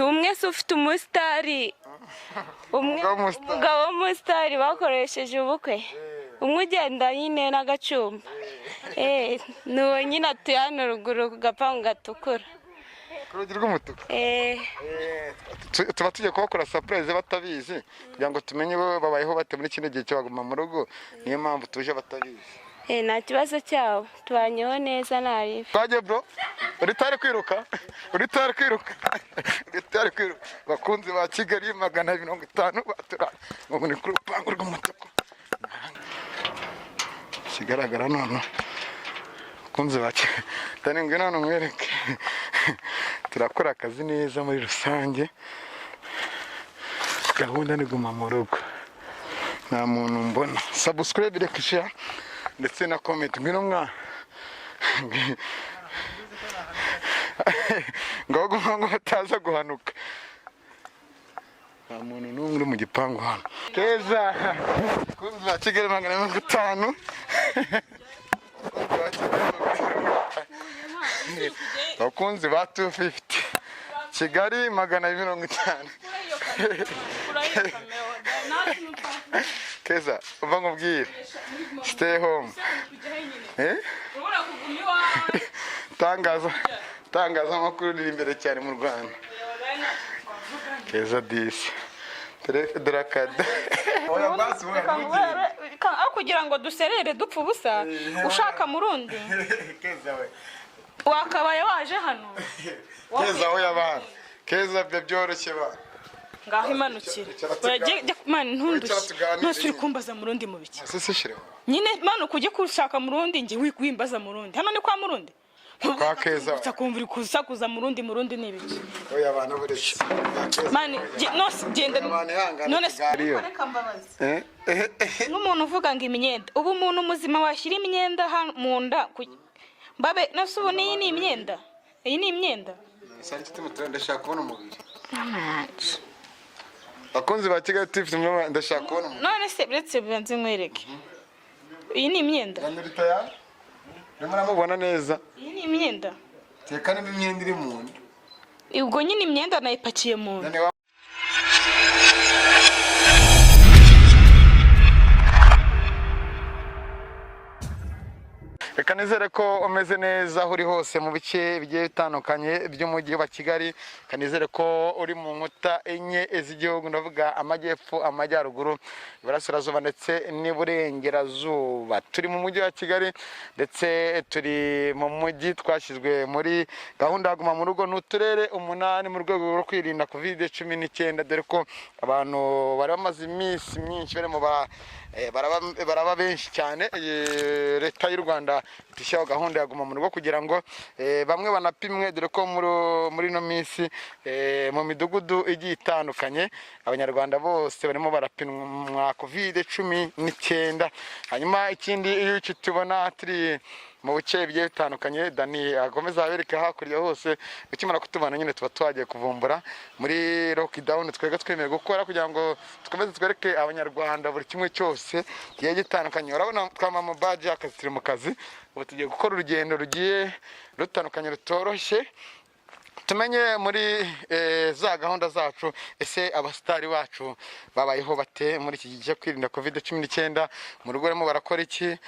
Umwe se ufite umusitari umwe? Umugabo w'umusitari. Umugabo w'umusitari bakoresheje ubukwe, umwe ugenda nyine n'agacumba. Ni uwo nyine, atuye hano ruguru ku gapangu gatukura. Ku rugi rw'umutuku. Tuba tugiye kubakora surprise batabizi, kugira ngo tumenye bo babayeho bate muri kino gihe cyo baguma mu rugo. Niyo mpamvu tuje batabizi. Nta kibazo cyabo, tubanyeho neza, nta ribi. Twagiye bro, uri tayari kwiruka? Uri tayari kwiruka? Uri tayari kwiruka? Bakunzi ba Kigali 250, batura ngo ni ku rupangu rw'umutuku. Ikigaragara none, bakunzi ba Kigali, tani ngwino hano nkwereke. Turakora akazi neza muri rusange. Gahunda ni guma mu rugo, nta muntu mbona. Subscribe, reka, share ndetse na comment. Ngwino mwana, ngo ngo bataza guhanuka. Nta muntu n'umwe uri mu gipangu hano. Keza, bakunzi ba Kigali 250. Bakunzi ba 250, Kigali 250. Keza, uva nkubwire, stay home, eh? Tangaza tangazamakuru riri imbere cyane mu Rwanda. Keza disi, dore akada. Aho kugira ngo duserere dupfa ubusa ushaka murundi, Keza we. wakabaye waje hano. Keza we, abana Keza, byo byoroshye bana. Ngaho imanukire. Icara tuganire. Mani, ntundushye. Icara tuganire. Nose uri kumbaza murundi mu biki? Ese shireho. Nyine mani, kujya kushaka murundi, njye wimbaza murundi. Hano ni kwa murundi? Kwa Keza. Gusa kumva uri kusakuza murundi, murundi ni ibiki? Oya, abantu buretse. Mani, nose genda. Abantu ihangane. None se Tuganire. reka mbabaze. Eh, eh, eh. Nk'umuntu uvuga ngo imyenda, ubu umuntu muzima washyira imyenda mu nda mbabe nose ubu n'iyi ni imyenda, iyi ni imyenda. Ndashaka kubona umubiri. Bakunzi ba Kigali TV, ndashaka kubona umubiri. None se uretse bibanze nkwereke, iyi ni imyenda. Uri tayari? Urimo uramubona neza? Iyi ni imyenda. Teka niba imyenda iri mu nda. Ubwo nyine imyenda nayipakiye mu nda. None reka nizere ko umeze neza aho uri hose mu bice bigiye bitandukanye by'umujyi wa Kigali. Reka nizere ko uri mu nkuta enye z'igihugu, ndavuga amajyepfo, amajyaruguru, iburasirazuba ndetse n'iburengerazuba. Turi mu mujyi wa Kigali, ndetse turi mu mujyi twashyizwe muri gahunda ya guma mu rugo n'uturere umunani mu rwego rwo kwirinda COVID-19, dore ko abantu bari bamaze iminsi myinshi barimo baraba benshi cyane. Leta y'u Rwanda ishyiraho gahunda ya guma mu rugo kugira ngo bamwe banapimwe, dore ko muri ino minsi mu midugudu igiye itandukanye abanyarwanda bose barimo barapimwa COVID-19. Hanyuma ikindi, iyo tubona turi mu bice bigiye bitandukanye, Dani akomeza abereke hakurya hose. Ukimara kutubona nyine tuba twagiye kuvumbura muri lockdown. Twebwe twemerewe gukora kugira ngo dukomeze twereke abanyarwanda buri kimwe cyose kigiye gitandukanye. Urabona twambaye amabaji y'akazi, turi mu kazi. Ubu tugiye gukora urugendo rugiye rutandukanye rutoroshye, tumenye muri za gahunda zacu ese abasitari bacu babayeho bate muri iki gihe cyo kwirinda COVID-19? Mu rugo barimo barakora iki?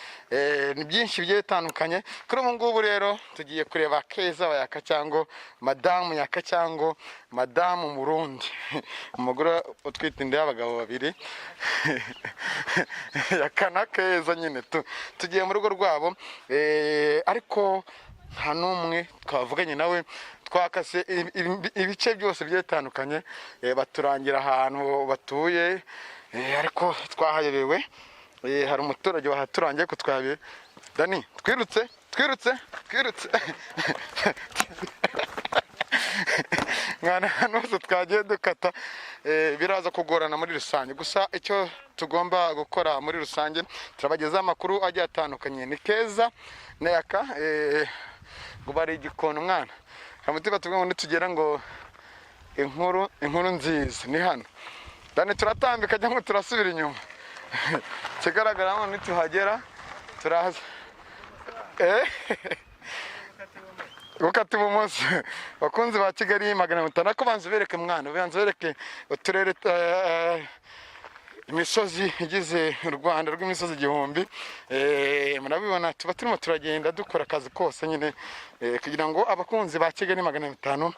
Ni byinshi bigiye bitandukanye. Kuri ubu ngubu rero tugiye kureba Keza wa Yaka, cyangwa madamu Yaka, cyangwa madamu Murundi, umugore utwite inda y'abagabo babiri, Yaka na Keza. Nyine tugiye mu rugo rwabo, ariko nta n'umwe twavuganye nawe. Twakase ibice byose bigiye bitandukanye, baturangira ahantu batuye, ariko twahayobewe. Hari umuturage wahaturangiye ko twahayobewe. Dani, twirutse, twirutse, twirutse mwana. Ahantu hose twagiye dukata, biraza kugorana muri rusange. Gusa icyo tugomba gukora muri rusange, turabagezaho amakuru agiye atandukanye. Ni Keza na Yaka, ngo bari igikona umwana kamutima. Tuvuga ngo nitugera ngo inkuru nziza ni hano. Dani, turatambika cyangwa turasubira inyuma? Ikigaragara ngo nituhagera turaza. Gukata ibumoso. Bakunzi ba Kigali 500, ariko banza ubereke mwana, banza ubereke uturere, imisozi igize u Rwanda rw'imisozi igihumbi. Murabibona tuba turimo turagenda dukora akazi kose nyine, kugira ngo abakunzi ba Kigali 500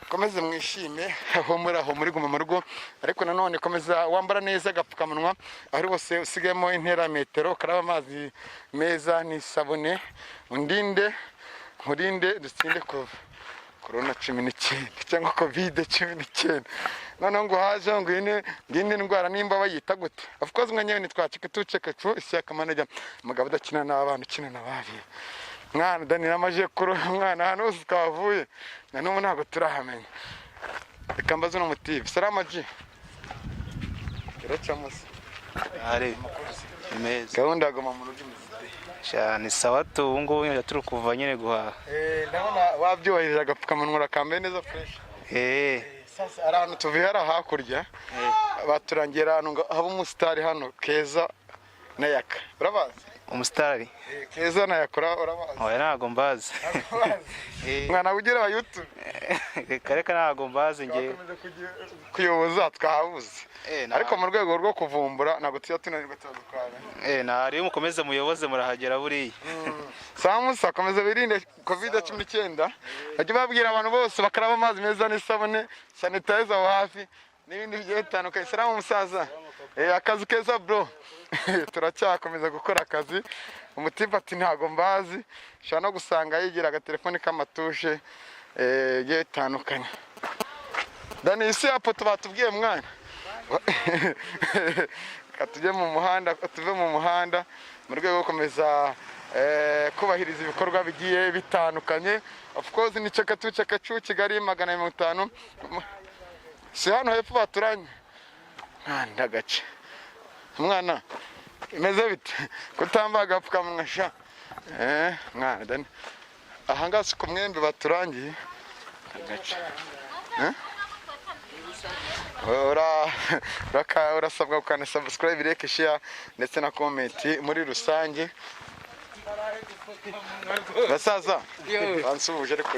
komeze mwishime aho muri, aho muri guma mu rugo. Ariko nanone komeza wambara neza agapfukamunwa aho uri hose, usigayemo intera metero, ukaraba amazi meza n'isabune. Undinde nkurinde, dutsinde korona 19 cyangwa COVID-19. Noneho ngo haje ngo iyi ndwara nimba bayita gute? Of course mwenyewe nitwacika tucekacu Isiyaka Manager, umugabo udakina n'abana, ukina n'abari mwana. Dani namaje kuri mwana, ahantu hose twavuye na n'ubu ntabwo turahamenya. Reka mbaze uno mutipe. Salama ji, iracamo se? Ari ni meza. Gahunda ya guma mu rugo imeze ite? Sha, ni sawa tu, ubu ngubu nyine turi kuva nyine guhaha. Ndabona wabyubahirije, agapfukamunwa urakambaye neza, fresh. Sasa hari ahantu tuvuye hariya hakurya, baturangira ahantu ngo haba umusitari hano, Keza na Yaka, urabazi? Umusitari? Keza na Yaka, urabazi? Oya, ntabwo mbazi. Mwana ugira wa YouTube. Reka reka, ntabwo mbazi ngewe. Twakomeje kuyoboza twahabuze. Ariko mu rwego rwo kuvumbura ntabwo tujya tunanirwa, turadutwara. Ntari mukomeze muyoboze, murahagera buriya. Samusa, komeza wirinde COVID-19. Bajya babwira abantu bose bakaraba amazi meza n'isabune, sanitizer aho hafi n'ibindi bigiye bitandukanye. Salamu musaza. Akazi keza bro. Turacyakomeza gukora akazi. Umutipe ati ntago mbazi, ushobora no gusanga yigira agatelefone k'amatushe, bigiye bitandukanye. Dani, isi ya poto batubwiye mwana. Reka tujye mu muhanda, tuve mu muhanda mu rwego rwo gukomeza kubahiriza ibikorwa bigiye bitandukanye. Of course ni cekatu cekacu Kigali 500. Si hano hepfo baturanye mwana, agace mwana imeze bite kutambaye agapfukamunwa sha? Mwana Dani, aha ngaha si ku mwembe baturangiye agace? Eh? Urasabwa gukanda subscribe, like, share ndetse na comment muri rusange. Basaza bansuhuje, ariko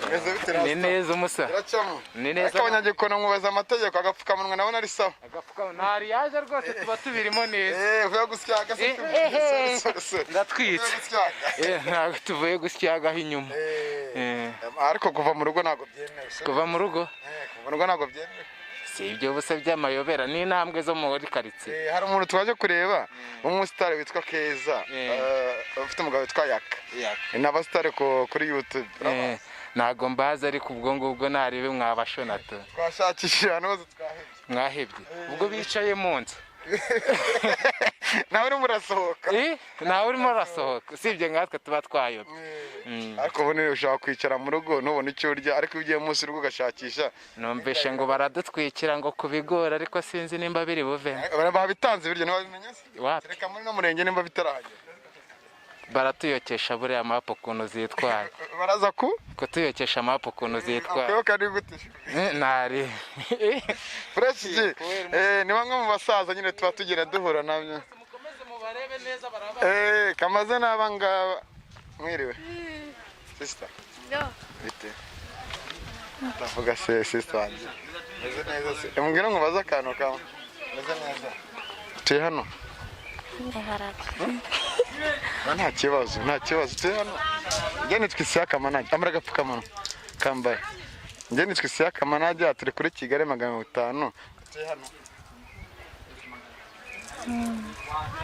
meze bite? Ni Rasta? neza umusa. Iracamo? Ni neza. Ariko abanyagikono mwubaza amategeko, agapfukamunwa nabona ari sawa. Agapfukamunwa ntari yaje rwose, tuba tubirimo neza. Uvuye gusyaga se? Eh, Sorry, sorry. Ndatwitse. Uvuye gusyaga? Ntabwo tuvuye gusyagaho inyuma. Ariko kuva mu rugo ntabwo byemewe se? Kuva mu rugo? Kuva mu rugo ntabwo byemewe. Si ibyo busa by'amayobera, ni intambwe zo muri karitsiye. Hari umuntu twaje kureba w'umusitari witwa Keza, ufite umugabo witwa Yaka, ni abasitari kuri YouTube. Ntabwo mbazi, ariko ubwo ngubwo narebe mwabashona tu. Twashakishije ahantu hose, twahebye. Mwahebye ubwo bicaye mu nzu. Nawe urimo urasohoka? Ntawe urimo urasohoka usibye nkatwe tuba twayobye. Ariko ubu ushobora kwicara mu rugo ntubone icyo urya, ariko iyo ugiye munsi y'urugo ugashakisha. Numvishe ngo baradutwikira ngo ku bigori, ariko sinzi nimba biri buve. Babitanze ibiryo, ntibabimenye se? Wapi. Reka muri no murenge nimba bitarahagera. Baratuyokesha buriya mapu ukuntu zitwara. Baraza ku Kutuyokesha mapu ukuntu zitwara. Akuyoka ari gute? Ntari. Fresh G, ni bamwe mu basaza nyine tuba tugenda duhura nabyo. Kamaze n'aba ngaba. Mwiriwe sister, bite? Ndavuga se sister wanjye, meze neza se? Mbwira ngo ubaze akantu kamwe. Meze neza, tuye hano. Ah, nta kibazo, nta kibazo, tuye hano. Njye nitwa Isiyaka Manage, ambara agapfukamunwa kambaye. Njye nitwa Isiyaka Manage, turi kuri Kigali 500. Tuye hano.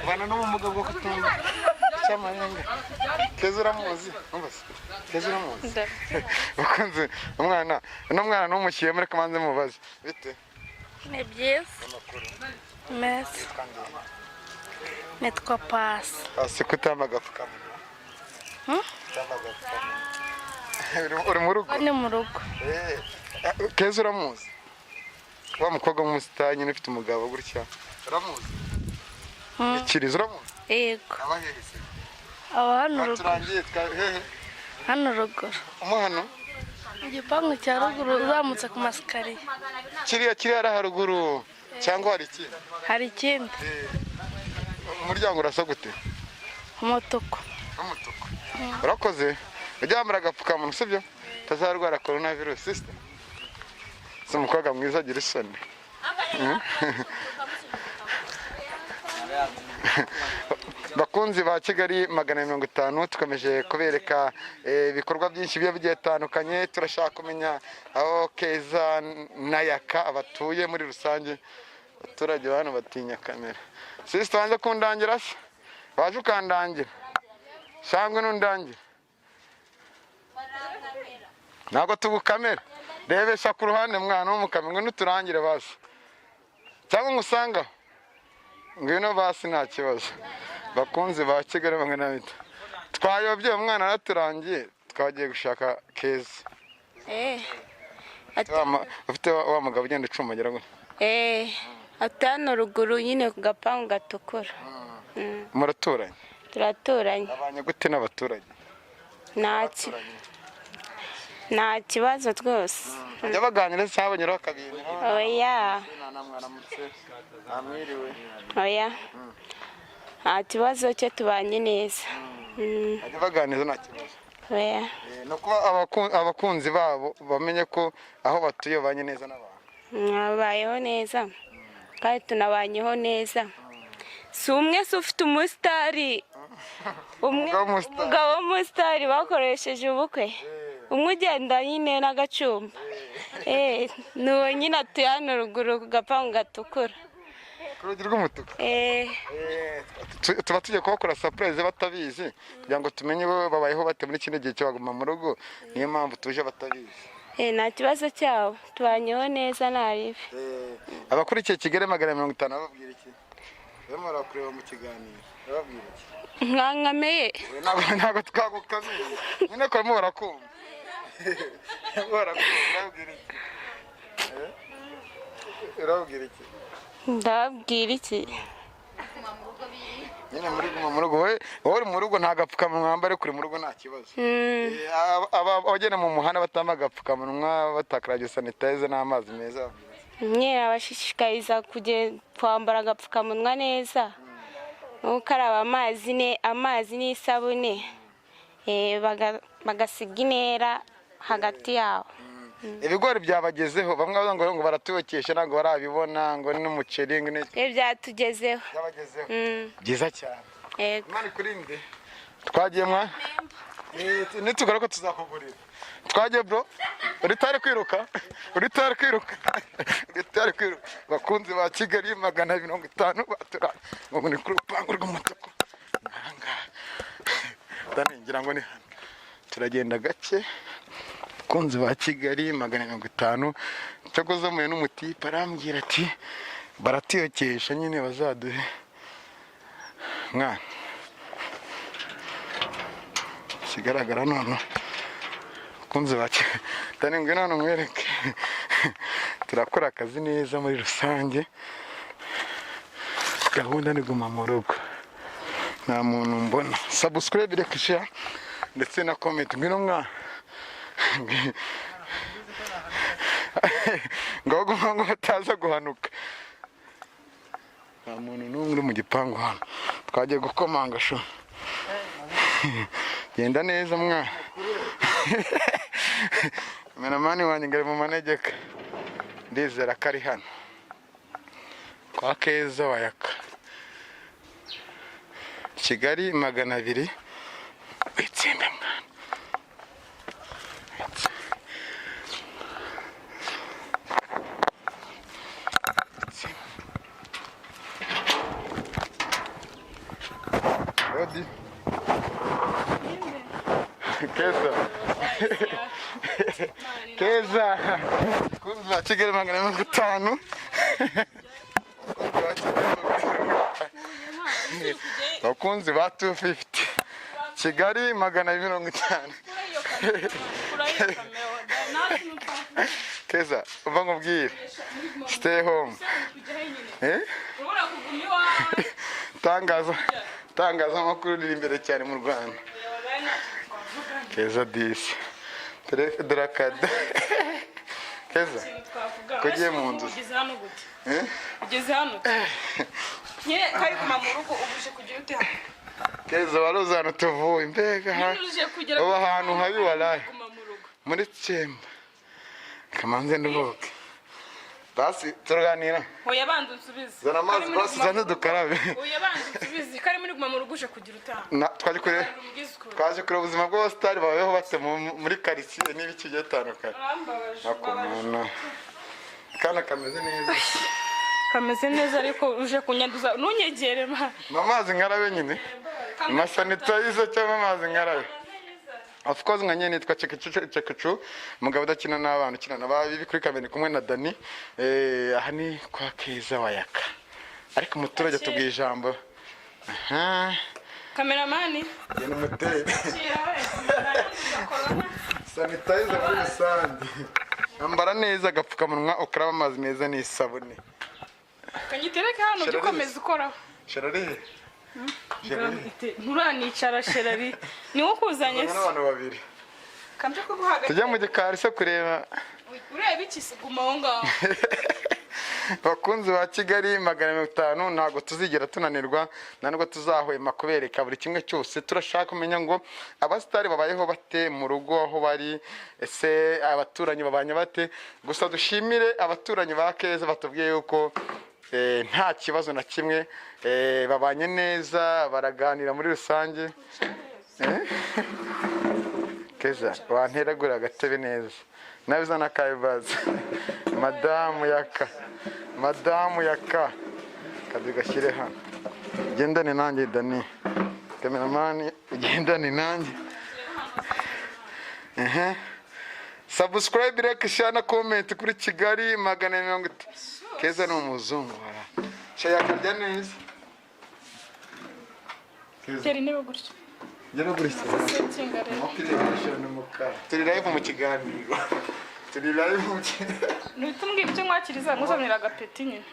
Ubana n'ubumuga bwo kutumva cy'amarenga. Keza uramuzi? Umva se, Keza uramuzi? Bakunze umwana, uno mwana n'umushyiyemo, reka manze mubaze. Bite? Ni byiza. Amakuru? Meza. Nitwa Pasi. Asi kutamba agapfukamunwa? Kutamba agapfukamunwa. Uri mu rugo? Ni mu rugo. Keza uramuzi? Wa mukobwa w'umusitari nyine ufite umugabo gutya, uramuzi? Ikirizo, uramuzi? Yego. Aba hehe se? Aba hano ruguru. Turangiye hehe? Hano ruguru. Umu hano? Mu gipangu cya ruguru, uzamutse ku masikariye. Kiriya kiri hariya haruguru cyangwa hari ikindi? Hari ikindi. Umuryango urasa gute? Umutuku. Umutuku. Urakoze. Ujya wambara agapfukamunwa, sibyo? Utazarwara corona virus, sister. Si umukobwa mwiza agira isoni. Bakunzi ba Kigali 250, tukomeje kubereka ibikorwa byinshi biba bigiye bitandukanye. Turashaka kumenya aho Keza na Yaka batuye muri rusange. Abaturage ba hano batinya kamera. Sister, wanze kundangira se? Waje ukandangira shangwe nundangira, ntabwo tugukamera. Rebesha ku ruhande, mwana w'umukame, ngo nuturangire basi, cyangwa ngusanga ngwino basi, nta kibazo. Bakunzi ba Kigali 250, twayobye, umwana araturangiye, twagiye gushaka Keza. Ufite wa mugabo ugenda ucumbagira gutya. Atuye hano ruguru nyine ku gapangu gatukura. Muraturanye? Turaturanye. Abanye gute n'abaturage? Nta kibazo rwose. Bajya baganira se cyangwa banyuraho bakabintu? Oya. Mwaramutse, mwiriwe? Oya, nta kibazo cyo, tubanye neza. Bajya baganiriza nta kibazo? Oya. Ni ukuba abakunzi babo bamenye ko aho batuye babanye neza n'abantu. Mwabayeho neza kandi tunabanyeho neza. Si umwe se ufite umusitari umwe, Umugabo w'umusitari. umugabo w'umusitari bakoresheje ubukwe, umwe ugenda nyine n'agacumba, ni uwo nyine atuye hano ruguru ku gapangu gatukura. Ku rugi rw'umutuku. Tuba tugiye kubakora surprise batabizi, kugira ngo tumenye bo babayeho bate muri kino gihe cyo baguma mu rugo. Niyo mpamvu tuje batabizi. Nta kibazo cyabo, tubanyeho neza, nta ribi. Abakurikiye Kigali 250 bababwira iki? Barimo barakureba mu kiganiro, bababwira iki? Mwankameye? Ntabwo twagukamiye nyine, ko barimo barakumva. Barimo barakumva, urababwira iki? Urababwira iki? Ndababwira iki? Nyine muri guma mu rugo, wowe uri mu rugo nta gapfukamunwa wambara, ariko uri mu rugo nta kibazo. Abagenda mu muhanda batambaye agapfukamunwa, batakarabye sanitayiza n'amazi meza? Nyine abashishikariza kwambara agapfukamunwa neza no gukaraba amazi n'isabune, bagasiga intera hagati yabo. Ibigori byabagezeho? Bamwe bavuga ngo baratubokesha, ntabwo barabibona, ngo n'umuceri ngo n'iki. Byatugezeho. Byabagezeho? Byiza cyane. Yego. Imana ikurinde. Twagiye mwa, nitugaruka tuzakugurira. Twagiye bro, uri tari kwiruka, uri tari kwiruka, uri tari kwiruka. Bakunzi ba Kigali 250, batura ngo ni ku rupangu rw'umutuku ahangaha. Dani, ngira ngo ni hano, turagenda gake. Bakunzi ba Kigali 250, cyakoze muye n'umutipe arambwira ati baratiyokesha nyine, bazaduhe mwana. Ikigaragara none, bakunzi ba Kigali, Dani, ngwino hano nkwereke, turakora akazi neza muri rusange. Gahunda ni guma mu rugo. Nta muntu mbona. Subscribe, reka, share ndetse na comment. Ngwino mwana, ngo guma ngo bataza guhanuka. Nta muntu n'umwe uri mu gipangu hano. Twagiye gukomanga sho. Genda neza mwana. Cameraman wanjye ngo ari mu manegeka. Ndizera ko ari hano kwa Keza wayaka, Kigali 200. Witsimbe mwana. Witsimbe. Rodi. Keza. Keza. Bakunzi ba Kigali 250. Bakunzi ba 250. Kigali 250. Keza, uva nkubwire. Stay home. Eh? Tangaza tangazamakuru riri imbere cyane mu Rwanda. Keza disi. Dore akada. Keza. Ko ugiye mu nzu? Ugeze hano gute? Eh? Ugeze hano nyine kari guma mu rugo, ubu uje kugira ute hano? Keza, wari uzi ahantu tuvuye? Mbega Uje kugera ubu ahantu habi walayi. Guma mu rugo. Muri tsemba kamanze nduhuke, basi turaganira. Oya, banza unsubize. Zana amazi. Kari muri Basi guma zana mu rugo. dukarabe. Oya, banza unsubize. Kari muri guma mu rugo uje kugira utaha. Twaje kureba Umbwize ukuri. Twaje kureba ubuzima bw'abasitari, babayeho bate muri karitsiye n'ibiki bigiye bitandukanye. Urambabaje. Akumana kana kameze neza. Kameze neza, ariko uje kunyanduza. Ntunyegere ma. Ni amazi nkarabe nyine, amasanitizer cyangwa amazi nkarabe. Of course, nka nyine nitwa Cekecu Cekecu, umugabo udakina n'abana, ukina na babi. Kuri kamera kumwe na Dani. Aha ni kwa Keza Wayaka, ariko umuturage tubwiye ijambo. Aha. Kameramani. Genda umutere sanitizer muri rusange. Ambara neza agapfukamunwa, ukaraba amazi meza n'isabune. Kanyitereke hano ujye ukomeza ukoraho. Sharari. Nturanicara sherari, ni wowe ukuzanye se? N'abantu babiri. Kanje kuguhaga. Tujya mu gikari se kureba? Ureba iki se? Guma aho ngaho. Bakunzi ba Kigali 500, ntabwo tuzigera tunanirwa, nta nubwo tuzahwema kubereka buri kimwe cyose. Turashaka kumenya ngo abasitari babayeho bate mu rugo aho bari, ese abaturanyi babanye bate? Gusa dushimire abaturanyi ba Keza, batubwiye yuko nta kibazo na kimwe, babanye neza, baraganira muri rusange. Keza, wanteragura agatebe neza, nawe uzana akawe bazi. Madamu Yaka, madamu Yaka, kazi gashyire hano. Ugendane nanjye, Dani kameramani, ugendane nanjye. Ehe, subscribe, like, share na comment kuri Kigali 250. Keza ni umuzungu, wara shaya yakarya neza. Keza. Tera intebe gutya. Gera gutya. Settinga rero. Turi live mu kiganiro, turi live mu kiganiro. Ntuhita umbwira icyo nkwakiriza, nkuzanira agapeti nyine.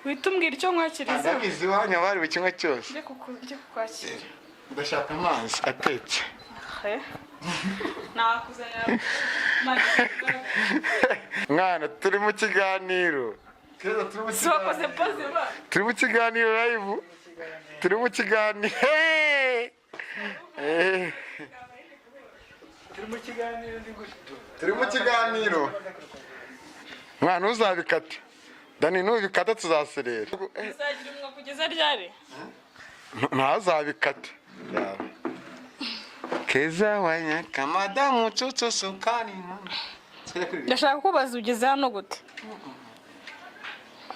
Uhita umbwira icyo nkwakiriza. Ndabizi, iwanyu bari buri kimwe cyose. Njye kukwakira. Ndashaka amazi atetse. He. Nakuzanira. Mwana, turi mu kiganiro. Keza, turi mu Si wakoze kiganiro. pose ba. Turi mu kiganiro live, turi mu kiganiro. Hey! Turi mu kiganiro, ndi gushito. Turi mu kiganiro mwana, uzabikata Dani, nubikata tuzaserera. Uzagira umwuga kugeza ryari? Ntazabikate. Keza Wanyaka, madamu cucu sukari. Ndashaka kubaza, ugeze hano gute?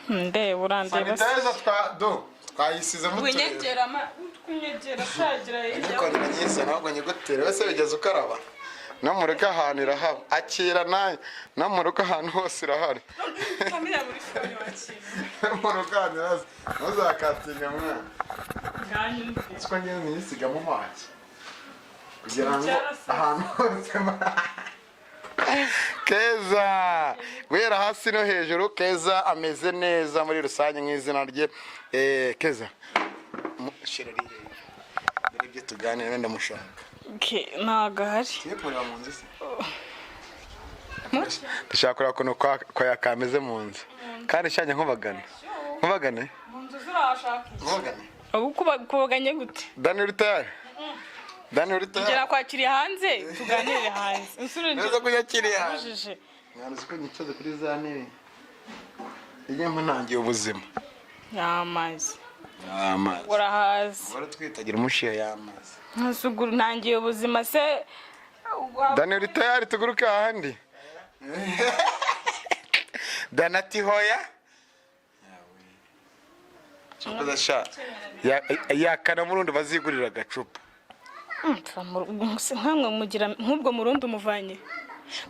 Ndeba, urandeba se? Sanitizer twa do twayisizemo tureba. Winyegera ma, kunyegera shagira hirya. Nyikongera nyisa, ntabwo nyigutera wese bigeze ukaraba. No mu rugo ahantu irahaba, akira nawe, no mu rugo ahantu hose irahari. Kamera muri phone wakira. No mu rugo ahantu hose ntuzakatinga mwana. Nganyumve. Siko ngewe nyisigamo amazi kugira ngo ahantu hose Keza, guhera hasi no hejuru, Keza ameze neza muri rusange nk'izina rye. Keza, shira rire mbere ibyo tuganira, ndamushaka. Okay, ntago ahari. Tugiye kumureba mu nzu se? Ndashaka kureba ukuntu kwa yakameze mu nzu, kandi nshanya nkubagane, nkubagane. Mu nzu zurashaka iki? Nkubagane. Ubu kubaganye gute? Dani, uri tayari? Dani, uri tayari? Ngera kwakiriye hanze, tuganire hanze. Insura. Neza kunyakiriye. Ubujije. Mwana, uzi ko nicaze kuri za ntebe iyo ntangiye ubuzima? Y'amazi. Amazi. Urahazi. Baratwitagira umushiya y'amazi. Nsuguru ntangiye ubuzima se. Dani, uri tayari tuguruke ahandi? Dani ati hoya. Cyakoze sha yakana murundi bazigurira agacupa. Nkamwe mugira nk'ubwo murundi umuvanye.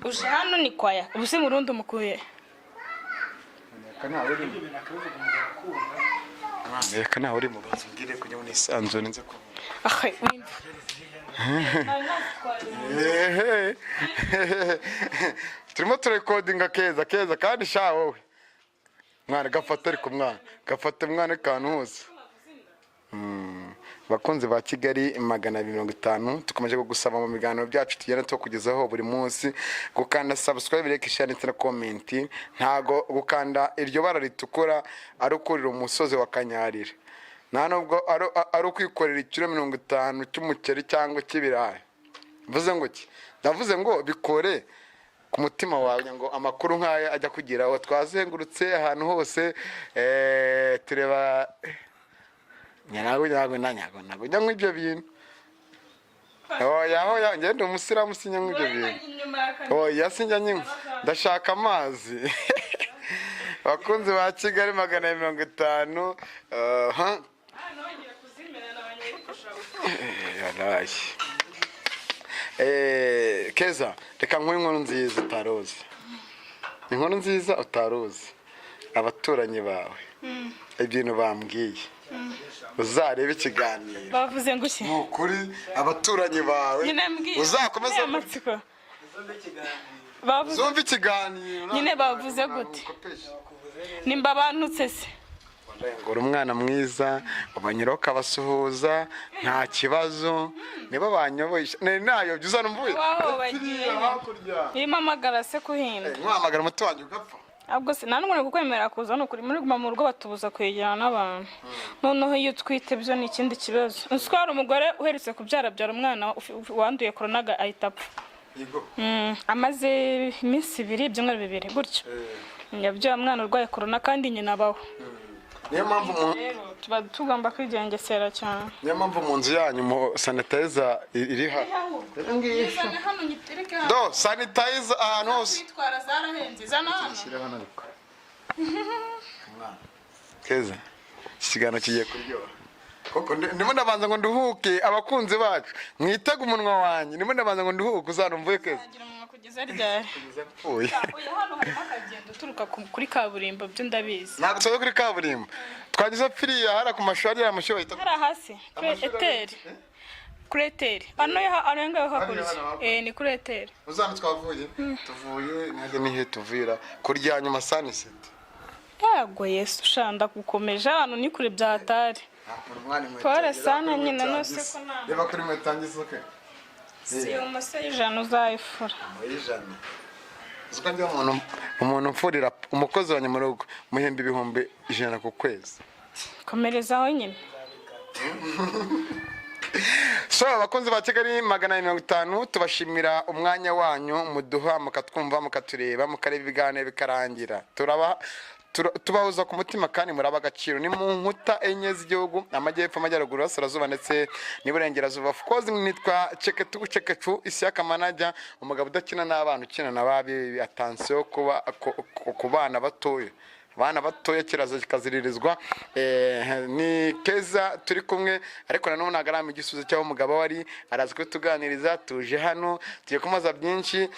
Uje hano ni kwaya. Ubu se murundi umukuye? Reka ntawe urimo. Reka ntawe urimo, banza umbwire kugira ngo nisanzure nze kuvuga. Ahe, Ehe. Turimo turekodinga Keza, Keza kandi sha wowe mwana gafata, ariko mwana gafata, mwana kantu hose. Bakunzi ba Kigali 250, tukomeje kugusaba mu biganiro byacu tugenda tukugezaho buri munsi gukanda subscribe, like, share ndetse na comment. Ntago gukanda iryo bara ritukura ari ukurira umusozi wa Kanyarira. Nta nubwo ari ukwikorera ikiro 50 cy'umuceri cyangwa cy'ibirayi. Mvuze ngo ki? Ndavuze ngo bikore ku mutima wawe, ngo amakuru nk'aya ajya kugeraho. Twazengurutse ahantu hose, tureba nyago nyago na nyago ntabwo njya nk'ibyo bintu. Oya, oya, ngende umusiramu, sinya nk'ibyo bintu. Oya, sinjya nywa, ndashaka amazi. Abakunzi ba Kigali 250, aha. Yaraye. Keza, reka nkuhe inkuru nziza utaruzi, inkuru nziza utaruzi. Abaturanyi bawe ibintu bambwiye, uzarebe ikiganiro. Bavuze ngo iki? Ni ukuri, abaturanyi bawe Nyine mbwira. uzakomeze Nteye amatsiko. Bavuze zumva ikiganiro. Nyine bavuze gute? Nimba bantutse se? Ngo uri umwana mwiza, ubanyuraho ukabasuhuza, nta kibazo. Nibo banyoboye, nayobye uzana mvuye Waho bagiye. Hakurya. Irimo amagara se kuhinda. Nkuhamagara umuti wanjye ugapfa. Ahubwo se nta n'umuntu kukwemera kuza? Ni ukuri, muri guma mu rugo batubuza kwegerana n'abantu. Noneho iyo utwite byo ni ikindi kibazo. Uzi ko hari umugore uherutse kubyara, abyara umwana wanduye korona, ahita apfa. Yego. Amaze iminsi 2, ibyumweru 2 gutyo, yabyaye umwana urwaye korona kandi nyina abaho. Niyo mpamvu Rero tuba tugomba kwigengesera cyane. Niyo mpamvu mu nzu yanyu mu sanitizer iri hano. Zana hano nyitereke hano. Do sanitizer ahantu hose. Kwitwara zarahenze, zana hano. Shyira hano ariko. Keza, iki kiganiro kigiye kuryoha koko. Ndimo ndabanza ngo nduhuke. Abakunzi bacu, mwitege umunwa wanjye. Ndimo ndabanza ngo nduhuke, uzanumvuye, Keza. Gira umunwa kugeza ryari? Kugeza mpfuye. Oya, hano harimo akagendo uturuka kuri kaburimbo, byo ndabizi. Ntabwo tuza kuri kaburimbo, twageze piriya hariya ku mashuri, ariya mashuri bahita Hariya hasi kuri Amashuri eteri, kuri eteri hano, hano ngaho hakurya. Hano hakurya. Eh, ni kuri eteri. Uzana twavuye, tuvuye ntajya nihe tuvira kurya nyuma saniseti. Yego Yesu shanda gukomeje, hano ni kure bya hatari. Pole sana nyine, nose ko Reba kuri inkweto yanjye isuke. Si umuse y'ijana uzayifura. Ijana. Uzi ko njyewe umuntu umfurira, umukozi wanjye mu rugo, muhemba 100,000 ku kwezi. Komerezaho nyine. So abakunzi ba Kigali 250, tubashimira umwanya wanyu muduha, mukatwumva, mukatureba, mukareba ibiganiro bikarangira. Turaba tubahuza ku mutima kandi muraba agaciro. Ni mu nkuta enye z'igihugu: amajyepfo, amajyaruguru, iburasirazuba ndetse n'iburengerazuba. Of course nitwa Ceketu Cekecu Isiyaka Manager, umugabo udakina n'abana, ukina na babi. Attention kuba ku bana batoya, abana batoya kiraza kikaziririzwa. Ni Keza turi kumwe, ariko nanone ntabwo arama igisubizo cy'aho umugabo we ari. Araza kubituganiriza. Tuje hano, tugiye kumubaza byinshi.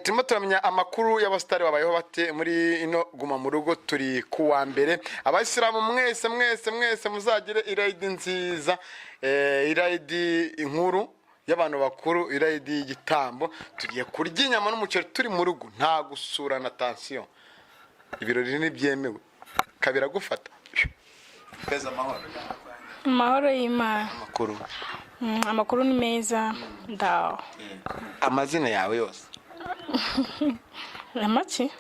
Turimo turamenya amakuru y'abasitari, babayeho bate muri ino guma mu rugo. Turi ku wa mbere. Abayisilamu mwese, mwese, mwese muzagire irayidi nziza, irayidi inkuru y'abantu bakuru, irayidi y'igitambo. Tugiye kurya inyama n'umuceri turi mu rugo, nta gusurana. Attention, ibirori ntibyemewe. Kabira gufata Keza, amahoro? Amahoro y'Imana. Amakuru? Amakuru ni meza, ndaho. Amazina yawe yose? Amaki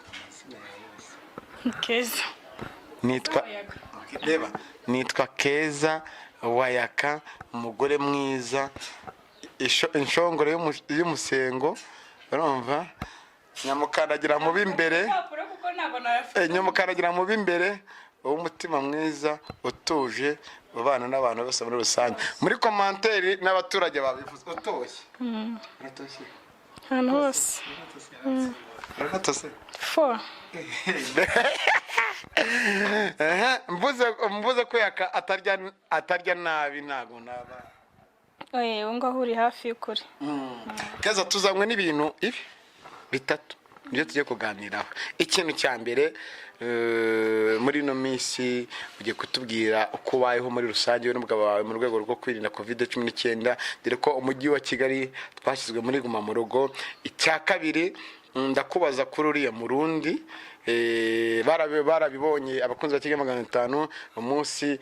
Keza. Nitwa, reba, nitwa Keza Wayaka, umugore mwiza, inshongore y'umusengo. Urumva, nyamukandagira mu b'imbere. Kuko ntabwo nayafite. Nyamukandagira mu b'imbere, uw'umutima mwiza, utuje, ubana n'abantu bose muri rusange. Muri commentaire n'abaturage babivuze, utoshye. Uratoshye? Ahantu hose. Uratose? Fo. Ehe, mvuze ko Yaka atarya nabi, ntabwo naba Oye, ubu ngaho uri hafi y'ukuri. Keza, tuzanywe n'ibintu ibi bitatu, nibyo tugiye kuganiraho. Ikintu cya mbere, muri ino minsi ugiye kutubwira uko ubayeho muri rusange wowe n'umugabo wawe mu rwego rwo kwirinda COVID-19, dore ko umujyi wa Kigali twashyizwe muri guma mu rugo. Icya kabiri, ndakubaza kuri uriya Murundi. Barabibonye abakunzi ba Kigali 500, umunsi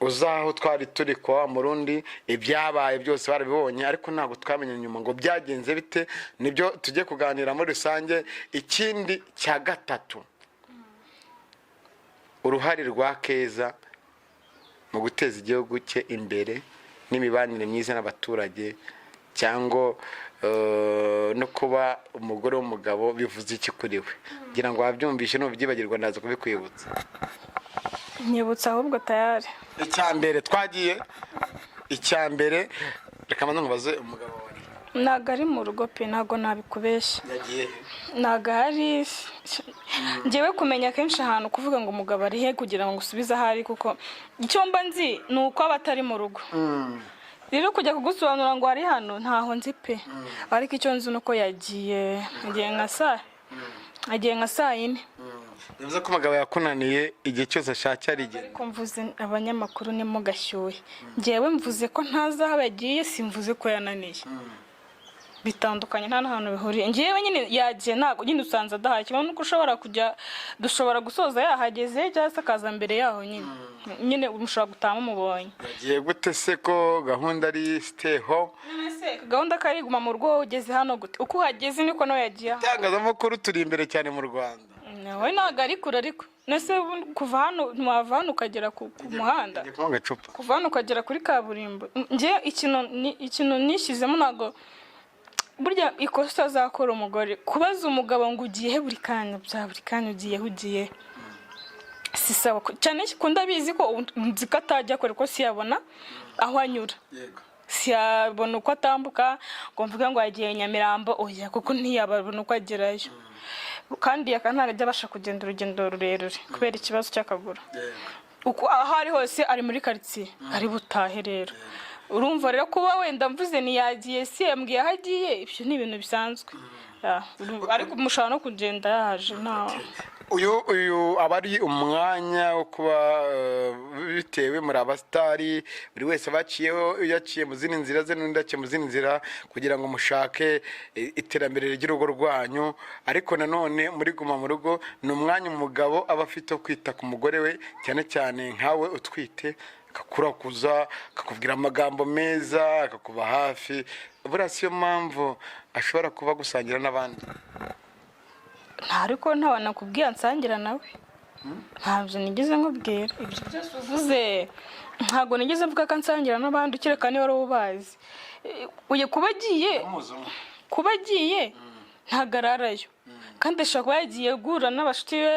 uzaho twari turi kwa wa Murundi, ibyabaye byose barabibonye, ariko ntabwo twamenye nyuma ngo byagenze bite. Nibyo tugiye kuganira muri rusange. Ikindi cya gatatu, uruhare rwa Keza. mu guteza igihugu cye imbere n'imibanire myiza n'abaturage, cyangwa no kuba umugore w'umugabo bivuze iki kuri we? Ngira ngo wabyumvishe, nubyibagirwa ndaza kubikwibutsa. Nyibutsa ahubwo, tayari. Icya mbere twagiye, icya mbere, reka mbanze nkubaze: umugabo wawe? Ntabwo ari mu rugo pe, ntabwo nabikubeshya. Yagiye he? Ntabwo ahari. Ngewe kumenya kenshi ahantu, kuvuga ngo umugabo ari he kugira ngo usubize aho ari, kuko icyo mba nzi ni uko aba atari mu rugo. Rero kujya kugusobanura ngo ari hano, ntaho nzi pe. Ariko icyo nzi ni uko yagiye, agiye nka saa 4. Bivuze ko umugabo yakunaniye, igihe cyose ashakiye arigenda? Ariko mvuze abanyamakuru ni mugashyuhe. Ngewe mvuze ko ntazi aho yagiye, simvuze ko yananiye. Bitandukanye, nta n'ahantu bihuriye. Ngewe nyine yagiye, ntabwo nyine usanze adahari. Kimwe nuko ushobora kujya, dushobora gusoza yahageze cyangwa se akaza mbere yaho. Nyine mushobora gutaha mumubonye. Yagiye gute se ko gahunda ari stay home? None se gahunda ko ari guma mu rugo, wowe ugeze hano gute? Uko uhageze niko nawe yagiye aho. Itangazamakuru turi imbere cyane mu Rwanda. Nawe ntabwo ari kure, ariko nese kuva hano ntiwava hano ukagera ku muhanda? Ngiye kunywa agacupa. Kuva hano ukagera kuri kaburimbo. Njye ikintu nishyizemo, ntabwo burya ikosa azakora umugore kubaza umugabo ngo ugiye he buri kanya, bya buri kanya, ugiye he, ugiye he, si sawa. Cyane ko ndabizi ko nzi ko atajya kure, ko siyabona aho anyura, siyabona uko atambuka ngo mvuge ngo yagiye Nyamirambo. Oya, kuko ntiyabona uko agerayo, kandi yaka ntabwo ajya abasha kugenda urugendo rurerure kubera ikibazo cy'akaguru. Uko aho ari hose ari muri karitsiye, ari butahe. Rero urumva rero, kuba wenda mvuze ntiyagiye, si yambwiye aho agiye, ibyo ni ibintu bisanzwe. Urumva, ariko mushobora no kugenda yaje nta Uyu aba ari umwanya wo kuba bitewe muri abasitari, buri wese baciyeho, yaciye mu zindi nzira ze n'undi yaciye mu zindi nzira kugira ngo mushake iterambere ry'urugo rwanyu. Ariko nanone muri guma mu rugo ni umwanya umugabo aba afite wo kwita ku mugore we, cyane cyane nkawe utwite, akakurakuza, akakubwira amagambo meza, akakuba hafi. Buriya siyo mpamvu ashobora kuba gusangira n'abandi? Nta, ariko ntawe nakubwiye nsangira nawe. Ntabyo nigeze nkubwira. Ibyo byose uvuze ntabwo nigeze mvuga ko nsangira n'abandi, kereka niba wari ubazi. Uyu kuba agiye ntabwo ararayo, kandi ashobora kuba yagiye guhura n'abashuti be,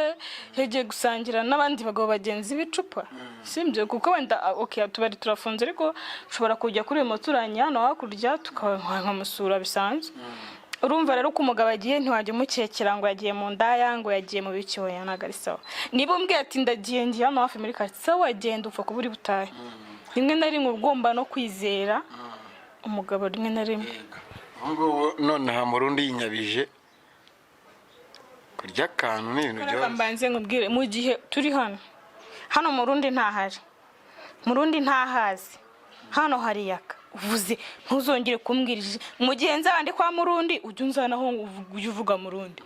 yagiye gusangira n'abandi bagabo bagenzi b'icupa, sibyo? Kuko wenda okay, utubari turafunze, ariko ushobora kujya kuri uyu muturanyi hano hakurya tukamusura bisanzwe. Urumva rero ko umugabo agiye, ntiwajya umukekera ngo yagiye mu ndaya, ngo yagiye mu biki. Oya, ntabwo ari sawa. Niba umbwiye ati ndagiye, ngiye hano hafi muri karitsiye, sawa, wagenda, upfa kuba uri butahe. Rimwe na rimwe uba ugomba no kwizera umugabo rimwe na rimwe. Ubu ngubu nonaha mu rundi yinyabije kurya akantu ni ibintu Reka byoroshye. mbanze nkubwire: mu gihe turi hano, hano mu rundi ntahari, mu rundi ntahazi, hano hari yaka uvuze, ntuzongere kumbwira mu gihe nzaba ndi kwa Murundi, ujye unzanaho ngo ujye uvuga Murundi.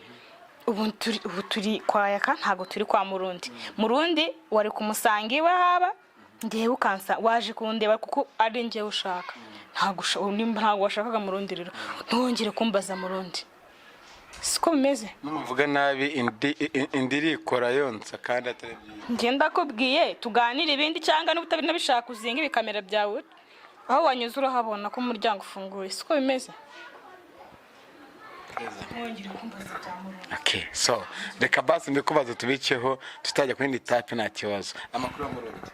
Ubu turi kwa Yaka, ntabwo turi kwa Murundi. Murundi wari kumusanga iwe, haba ngewe ukansa waje kundeba kuko ari ngewe ushaka. Ntabwo washakaga Murundi. Rero ntiwongere kumbaza Murundi, siko bimeze. Numuvuga nabi indi irikora yonsa kandi atari byiza. Njye ndakubwiye tuganire ibindi, cyangwa niba utabishaka uzinga ibikamera byawe, aho wanyuze urahabona ko umuryango ufunguye, siko bimeze? Ntiwongere kumbaza ibya Murundi. Okay, so reka basi mbikubaze, tubiceho tutajya ku yindi tape. Nta kibazo. Amakuru ya Murundi?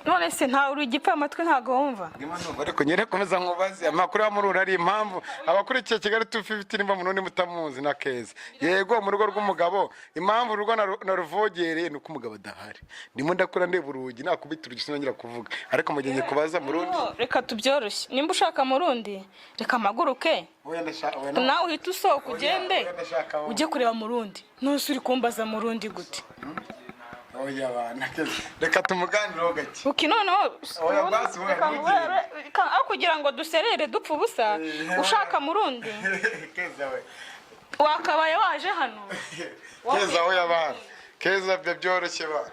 None se nta uri igipfa amatwi, ntabwo wumva? Ndimo numva, ariko nyine komeza nkubaze amakuru ya Murundi. Ari impamvu abakurikiye Kigali 250, nimba Murundi mutamuzi na Keza, yego, mu rugo rw'umugabo, impamvu urugo naruvogereye ni uko umugabo adahari. Ndimo ndakura ndeba urugi, nakubita urugi sinongera kuvuga. Ariko mu gihe ngikubaza Murundi. No, reka tubyoroshye. Nimba ushaka Murundi, reka mpaguruke. Oya, ndashaka, oya, no. Nawe uhita usohoka ugende. Oya, ndashaka wowe. Ujye kureba Murundi. None uri kumbaza Murundi gute? Oya bana, Keza, reka tumuganireho gake. Uki noneho. Oya, basi, oya, Reka ntugire. Aho kugira ngo duserere dupfa ubusa, ushaka Murundi Keza we. wakabaye waje hano. Keza, oya bana, Keza, byo byoroshye bana.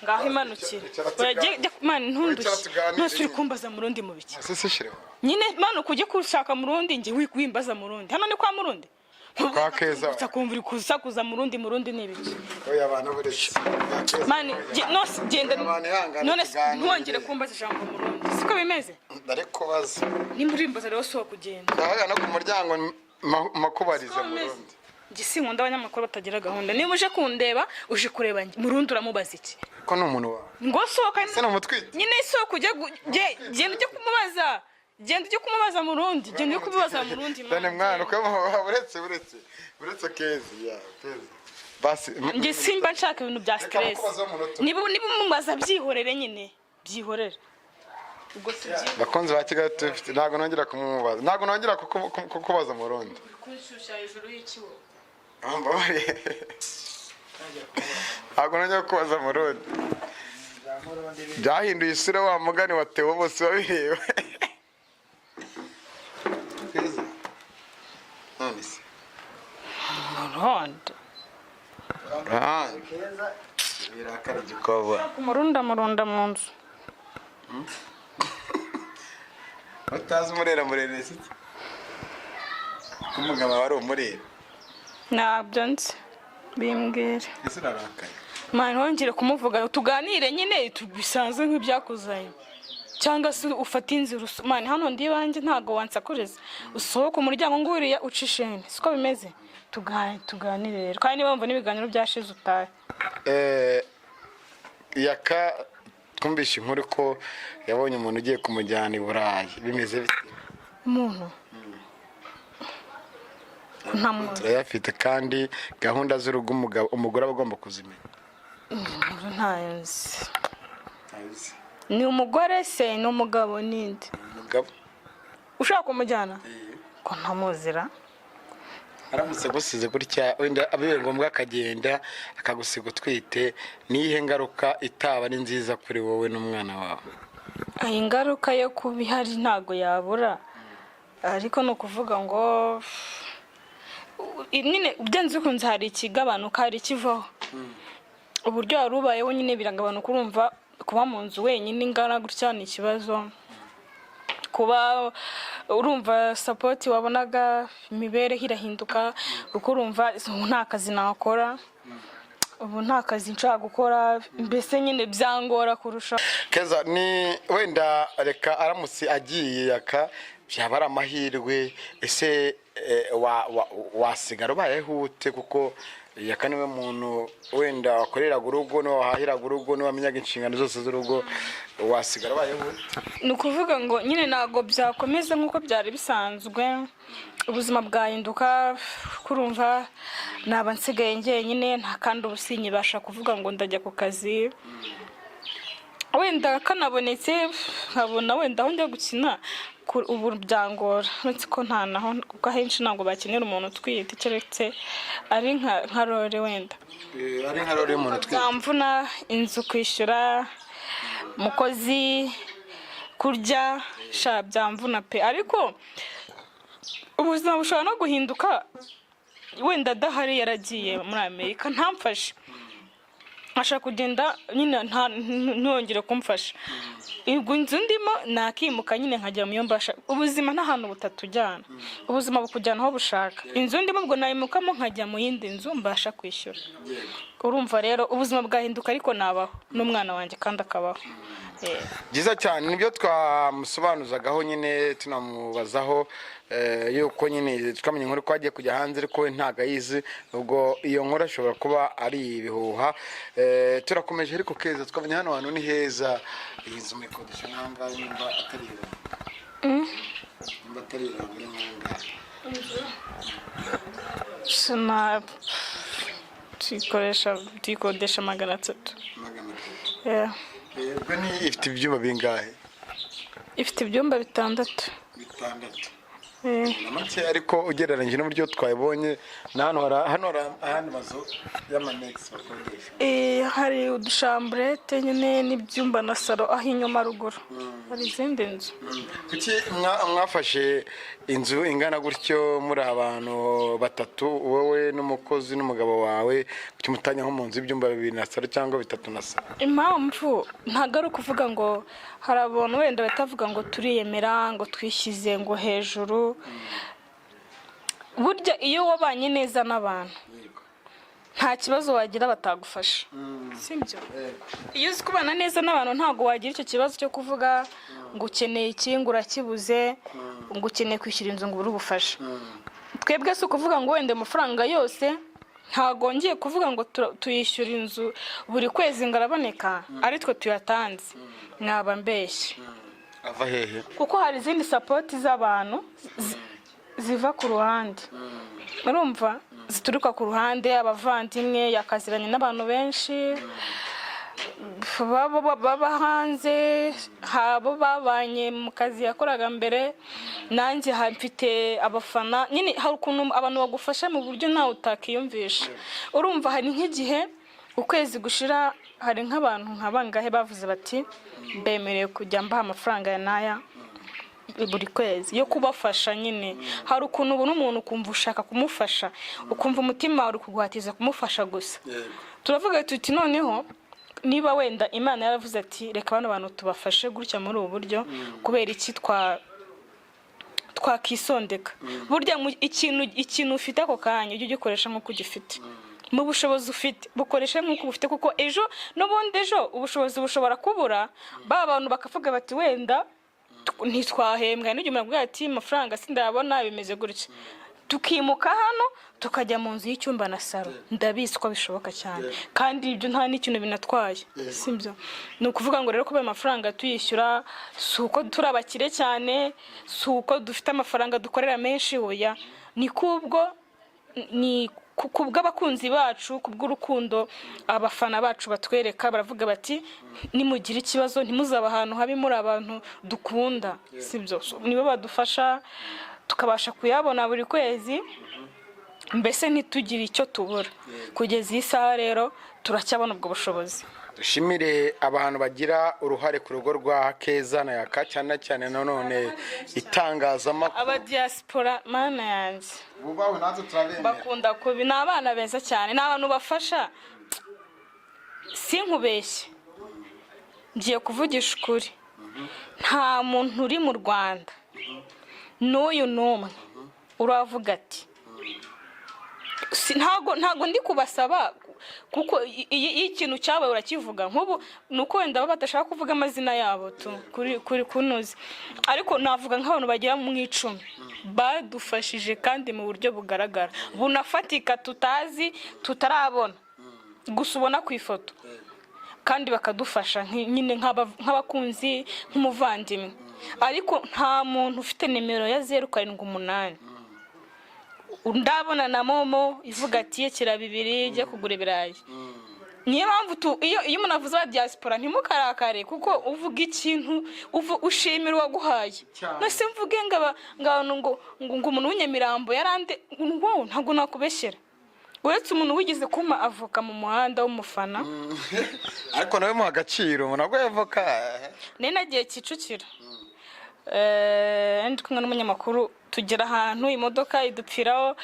Ngaho imanukire. Icara Oya, mani ntundushye. Icara tuganire. None uri kumbaza Murundi mu biki? Sese shireho. Nyine manuka ujye kushaka Murundi. Njye wimbaza Murundi, hano ni kwa Murundi. Kwa Keza. Gusa kumva uri kusakuza Murundi, Murundi ni ibiki? Oya, abantu buretse. Mani, nose genda. Abantu ihangane, None se tuganire. ntiwongere kumbaza ijambo Murundi, siko bimeze? Ndari kubaza. Nimba urimbaza rero si kugenda. Ndahaga no ku muryango makubariza. Siko bimeze. Murundi. Njye sinkunda abanyamakuru batagira gahunda. Niba uje kundeba, uje kureba njye. Murundi uramubaza iki? Ko ni umuntu wawe. Ngo sohoka. Se ni umutwite? Nyine sohoka ujye genda ujye kumubaza, genda ujye kumubaza Murundi, genda ujye kumubaza Murundi. Dane mwana uko buretse, buretse, buretse. Keza ya Keza basi. Njye simba nshaka ibintu bya Reka stress. mukubaze umunota umwe. Niba umubaza, byihorere nyine, byihorere ubwo si byihorere. Bakunzi ba Kigali tufite, ntabwo nongera kumubaza, ntabwo nongera kukubaza Murundi. Kunshyushya hejuru y'ikiwo. Mbabarire. Ntabwo nongera kukubaza Murundi. Byahinduye isura wa mugani wa Theo bose babireba. Keza, none se? Murundi. Ah, birakara igikoba. Umurundi amurunda mu nzu. Utazi umurera murere se iki? Ko umugabo aba ari umurera. Ntabyo nzi, bimbwira. Ese urarakaye? Mani, ntongere kumuvuga, tuganire nyine bisanzwe nk'ibyakuzanye, cyangwa se ufate inzira mani, hano ndi iwanjye, ntabwo wansakuriza. Usohoke umuryango nguriya uca isheni, siko bimeze? Tuganire rero, kandi niba wumva n'ibiganiro byashize, utahe. Yaka twumvishe inkuru ko yabonye umuntu ugiye kumujyana i Burayi, bimeze bite? Umuntu nta muntu. Turayafite, kandi gahunda z'urugo umugabo, umugore aba agomba kuzimenya. Umuntu ntayo nzi. Ni umugore se, ni umugabo, ninde? Umugabo. Ushaka kumujyana ko ntamuzira? Aramutse agusize gutya, wenda bibaye ngombwa akagenda akagusiga utwite, niyihe ngaruka itaba ari nziza kuri wowe n'umwana wawe? Iyi ngaruka yo kuba ihari ntabwo yabura, ariko ni ukuvuga ngo nyine byanze bikunze hari ikigabanuka, hari ikivaho. Uburyo wari ubayeho nyine biragabanuka. Urumva kuba mu nzu wenyine ingana gutya ni ikibazo. Kuba urumva support wabonaga, imibereho irahinduka, kuko urumva ubu nta kazi nakora, ubu nta kazi nshobora gukora, mbese nyine byangora kurusha. Keza, ni wenda reka aramutse agiye Yaka, byaba ari amahirwe. Ese wasigara ubayeho ute? Kuko Yaka niwe muntu wenda wakoreraga urugo, niwe wahahiraga urugo, niwe wamenyaga inshingano zose z'urugo. Wasigara ubayeho ute? Ni ukuvuga ngo nyine ntabwo byakomeza nk'uko byari bisanzwe, ubuzima bwahinduka. Kurumva naba nsigaye njyenyine, nta kandi ubu sinyibasha kuvuga ngo ndajya ku kazi. Wenda kanabonetse, nkabona wenda aho njya gukina, ubu byangora, uretse ko nta naho, kuko ahenshi ntabwo bakenera umuntu utwite, keretse ari nka role wenda. Ari nka role y'umuntu utwite. Byamvuna inzu kwishyura, umukozi, kurya, sha byamvuna pe. Ariko ubuzima bushobora no guhinduka, wenda adahari, yaragiye muri Amerika, ntamfashe, ashaka kugenda nyine ntiyongere kumfasha, ubwo inzu ndimo nakimuka nyine nkajya mu yo mbasha. Ubuzima nta hantu butatujyana, ubuzima bukujyana aho bushaka. Inzu ndimo ubwo nayimukamo nkajya mu yindi nzu mbasha kwishyura. Urumva rero ubuzima bwahinduka, ariko nabaho n'umwana wanjye kandi akabaho. Byiza cyane, nibyo twamusobanuzagaho nyine, tunamubazaho yuko nyine twamenye inkuru ko agiye kujya hanze, ariko we ntabwo ayizi. Ubwo iyo nkuru ashobora kuba ari ibihuha. Turakomeje ariko Keza, twamenye hano hantu ni heza. Iyi nzu muyikodesha nk'angahe, nimba atari ibanga? Nimba atari ibanga, ni nk'angahe? Sina, tuyikoresha, tuyikodesha 300. 300? Yeah. Ubwo ni ifite ibyumba bingahe? Ifite ibyumba 6. 6? Eh. Ni make, ariko ugereranyije n'uburyo twabibonye na hano, hari ahandi mazu y'amanegisi bakodesha. Hari udushamburete nyine n'ibyumba na salo, aho inyuma ruguru hari izindi nzu. Kuki mwafashe inzu ingana gutyo muri abantu batatu, wowe n'umukozi n'umugabo wawe? Kuki mutanya nko mu nzu y'ibyumba bibiri na salo cyangwa bitatu na salo? Impamvu ntabwo ari ukuvuga ngo hari abantu wenda batavuga ngo turiyemera, ngo twishyize ngo hejuru. Burya iyo wabanye neza n'abantu, nta kibazo wagira batagufasha, sibyo? Iyo uzi kubana neza n'abantu, ntabwo wagira icyo kibazo cyo kuvuga ngo ukeneye iki, ngo urakibuze, ngo ukeneye kwishyura inzu, ngo ubure ubufasha. Twebwe si ukuvuga ngo wenda amafaranga yose, ntabwo ngiye kuvuga ngo tuyishyura inzu buri kwezi ngo araboneka ari twe tuyatanze, mwaba mbeshye. Ava hehe? Kuko hari izindi support z'abantu ziva ku ruhande, urumva, zituruka ku ruhande, abavandimwe, yakaziranye n'abantu benshi baba hanze, habo babanye mu kazi yakoraga mbere. Nanjye mfite abafana nyine. Hari ukuntu abantu bagufasha mu buryo nawe utakiyumvisha. Urumva, hari nk'igihe ukwezi gushira, hari nk'abantu nka bangahe bavuze bati: "Mbemereye kujya mbaha amafaranga ya n'aya buri kwezi yo kubafasha." Nyine hari ukuntu ubona umuntu ukumva ushaka kumufasha, ukumva umutima wawe uri kuguhatiza kumufasha gusa. Turavuga tuti: "Noneho niba wenda Imana yaravuze ati reka bano bantu tubafashe gutya muri ubu buryo, kubera iki twakisondeka?" Burya ikintu ufite ako kanya, ujye ugikoresha nk'uko ugifite. Mu bushobozi ufite, bukoreshe nk'uko ubufite, kuko ejo n'ubundi ejo ubushobozi bushobora kubura, ba bantu bakavuga bati: "Wenda ntitwahembwa." N'igihe umuntu avuga ati: "Amafaranga sindayabona, bimeze gutya," tukimuka hano tukajya mu nzu y'icyumba na salo. Ndabizi ko bishoboka cyane, kandi ibyo nta n'ikintu binatwaye, sibyo? Ni ukuvuga ngo rero kuba ayo mafaranga tuyishyura, si uko turi abakire cyane, si uko dufite amafaranga dukorera menshi, oya, ni kubwo ni ku bw'abakunzi bacu, kubw'urukundo abafana bacu batwereka. Baravuga bati: "Nimugira ikibazo, ntimuzabe ahantu habi, muri abantu dukunda," sibyo? So, nibo badufasha tukabasha kuyabona buri kwezi, mbese ntitugire icyo tubura. Kugeza iyi saha rero turacyabona ubwo bushobozi. Dushimire abantu bagira uruhare ku rugo rwa Keza na Yaka, cyane cyane nanone itangazamakuru. Abadiyasipora, Mana yanjye! Bubawe, natwe turabemera. Bakunda kubi, ni abana beza cyane, ni abantu bafasha. Sinkubeshye, ngiye kuvugisha ukuri, nta muntu uri mu Rwanda n'uyu n'umwe uravuga ati ntago ndi kubasaba, kuko iyo ikintu cyabaye urakivuga. Nk'ubu ni uko wenda baba badashaka kuvuga amazina yabo tu kuri kunoze, ariko navuga nk'abantu bagera mu 10 badufashije, kandi mu buryo bugaragara, bunafatika, tutazi, tutarabona, gusa ubona ku ifoto, kandi bakadufasha nyine nk'abakunzi, nk'umuvandimwe. Ariko nta muntu ufite nimero ya 078 ndabona na MoMo ivuga ati: "Yekera 2 jya kugura ibirayi." Niyo mpamvu iyo umuntu avuze aba diaspora, ntimukarakare, kuko uvuga ikintu ushimira uwaguhaye. Nose mvuge ngo ngo abantu ngo umuntu w'inyamirambo yarande ngo ntabwo nakubeshyera, uretse umuntu wigeze kumpa avoka mu muhanda w'umufana. Ariko nawe muha agaciro, nabwo yavoka. Nari nagiye Kicukiro, ndi kumwe n'umunyamakuru, tugera ahantu imodoka idupfiraho,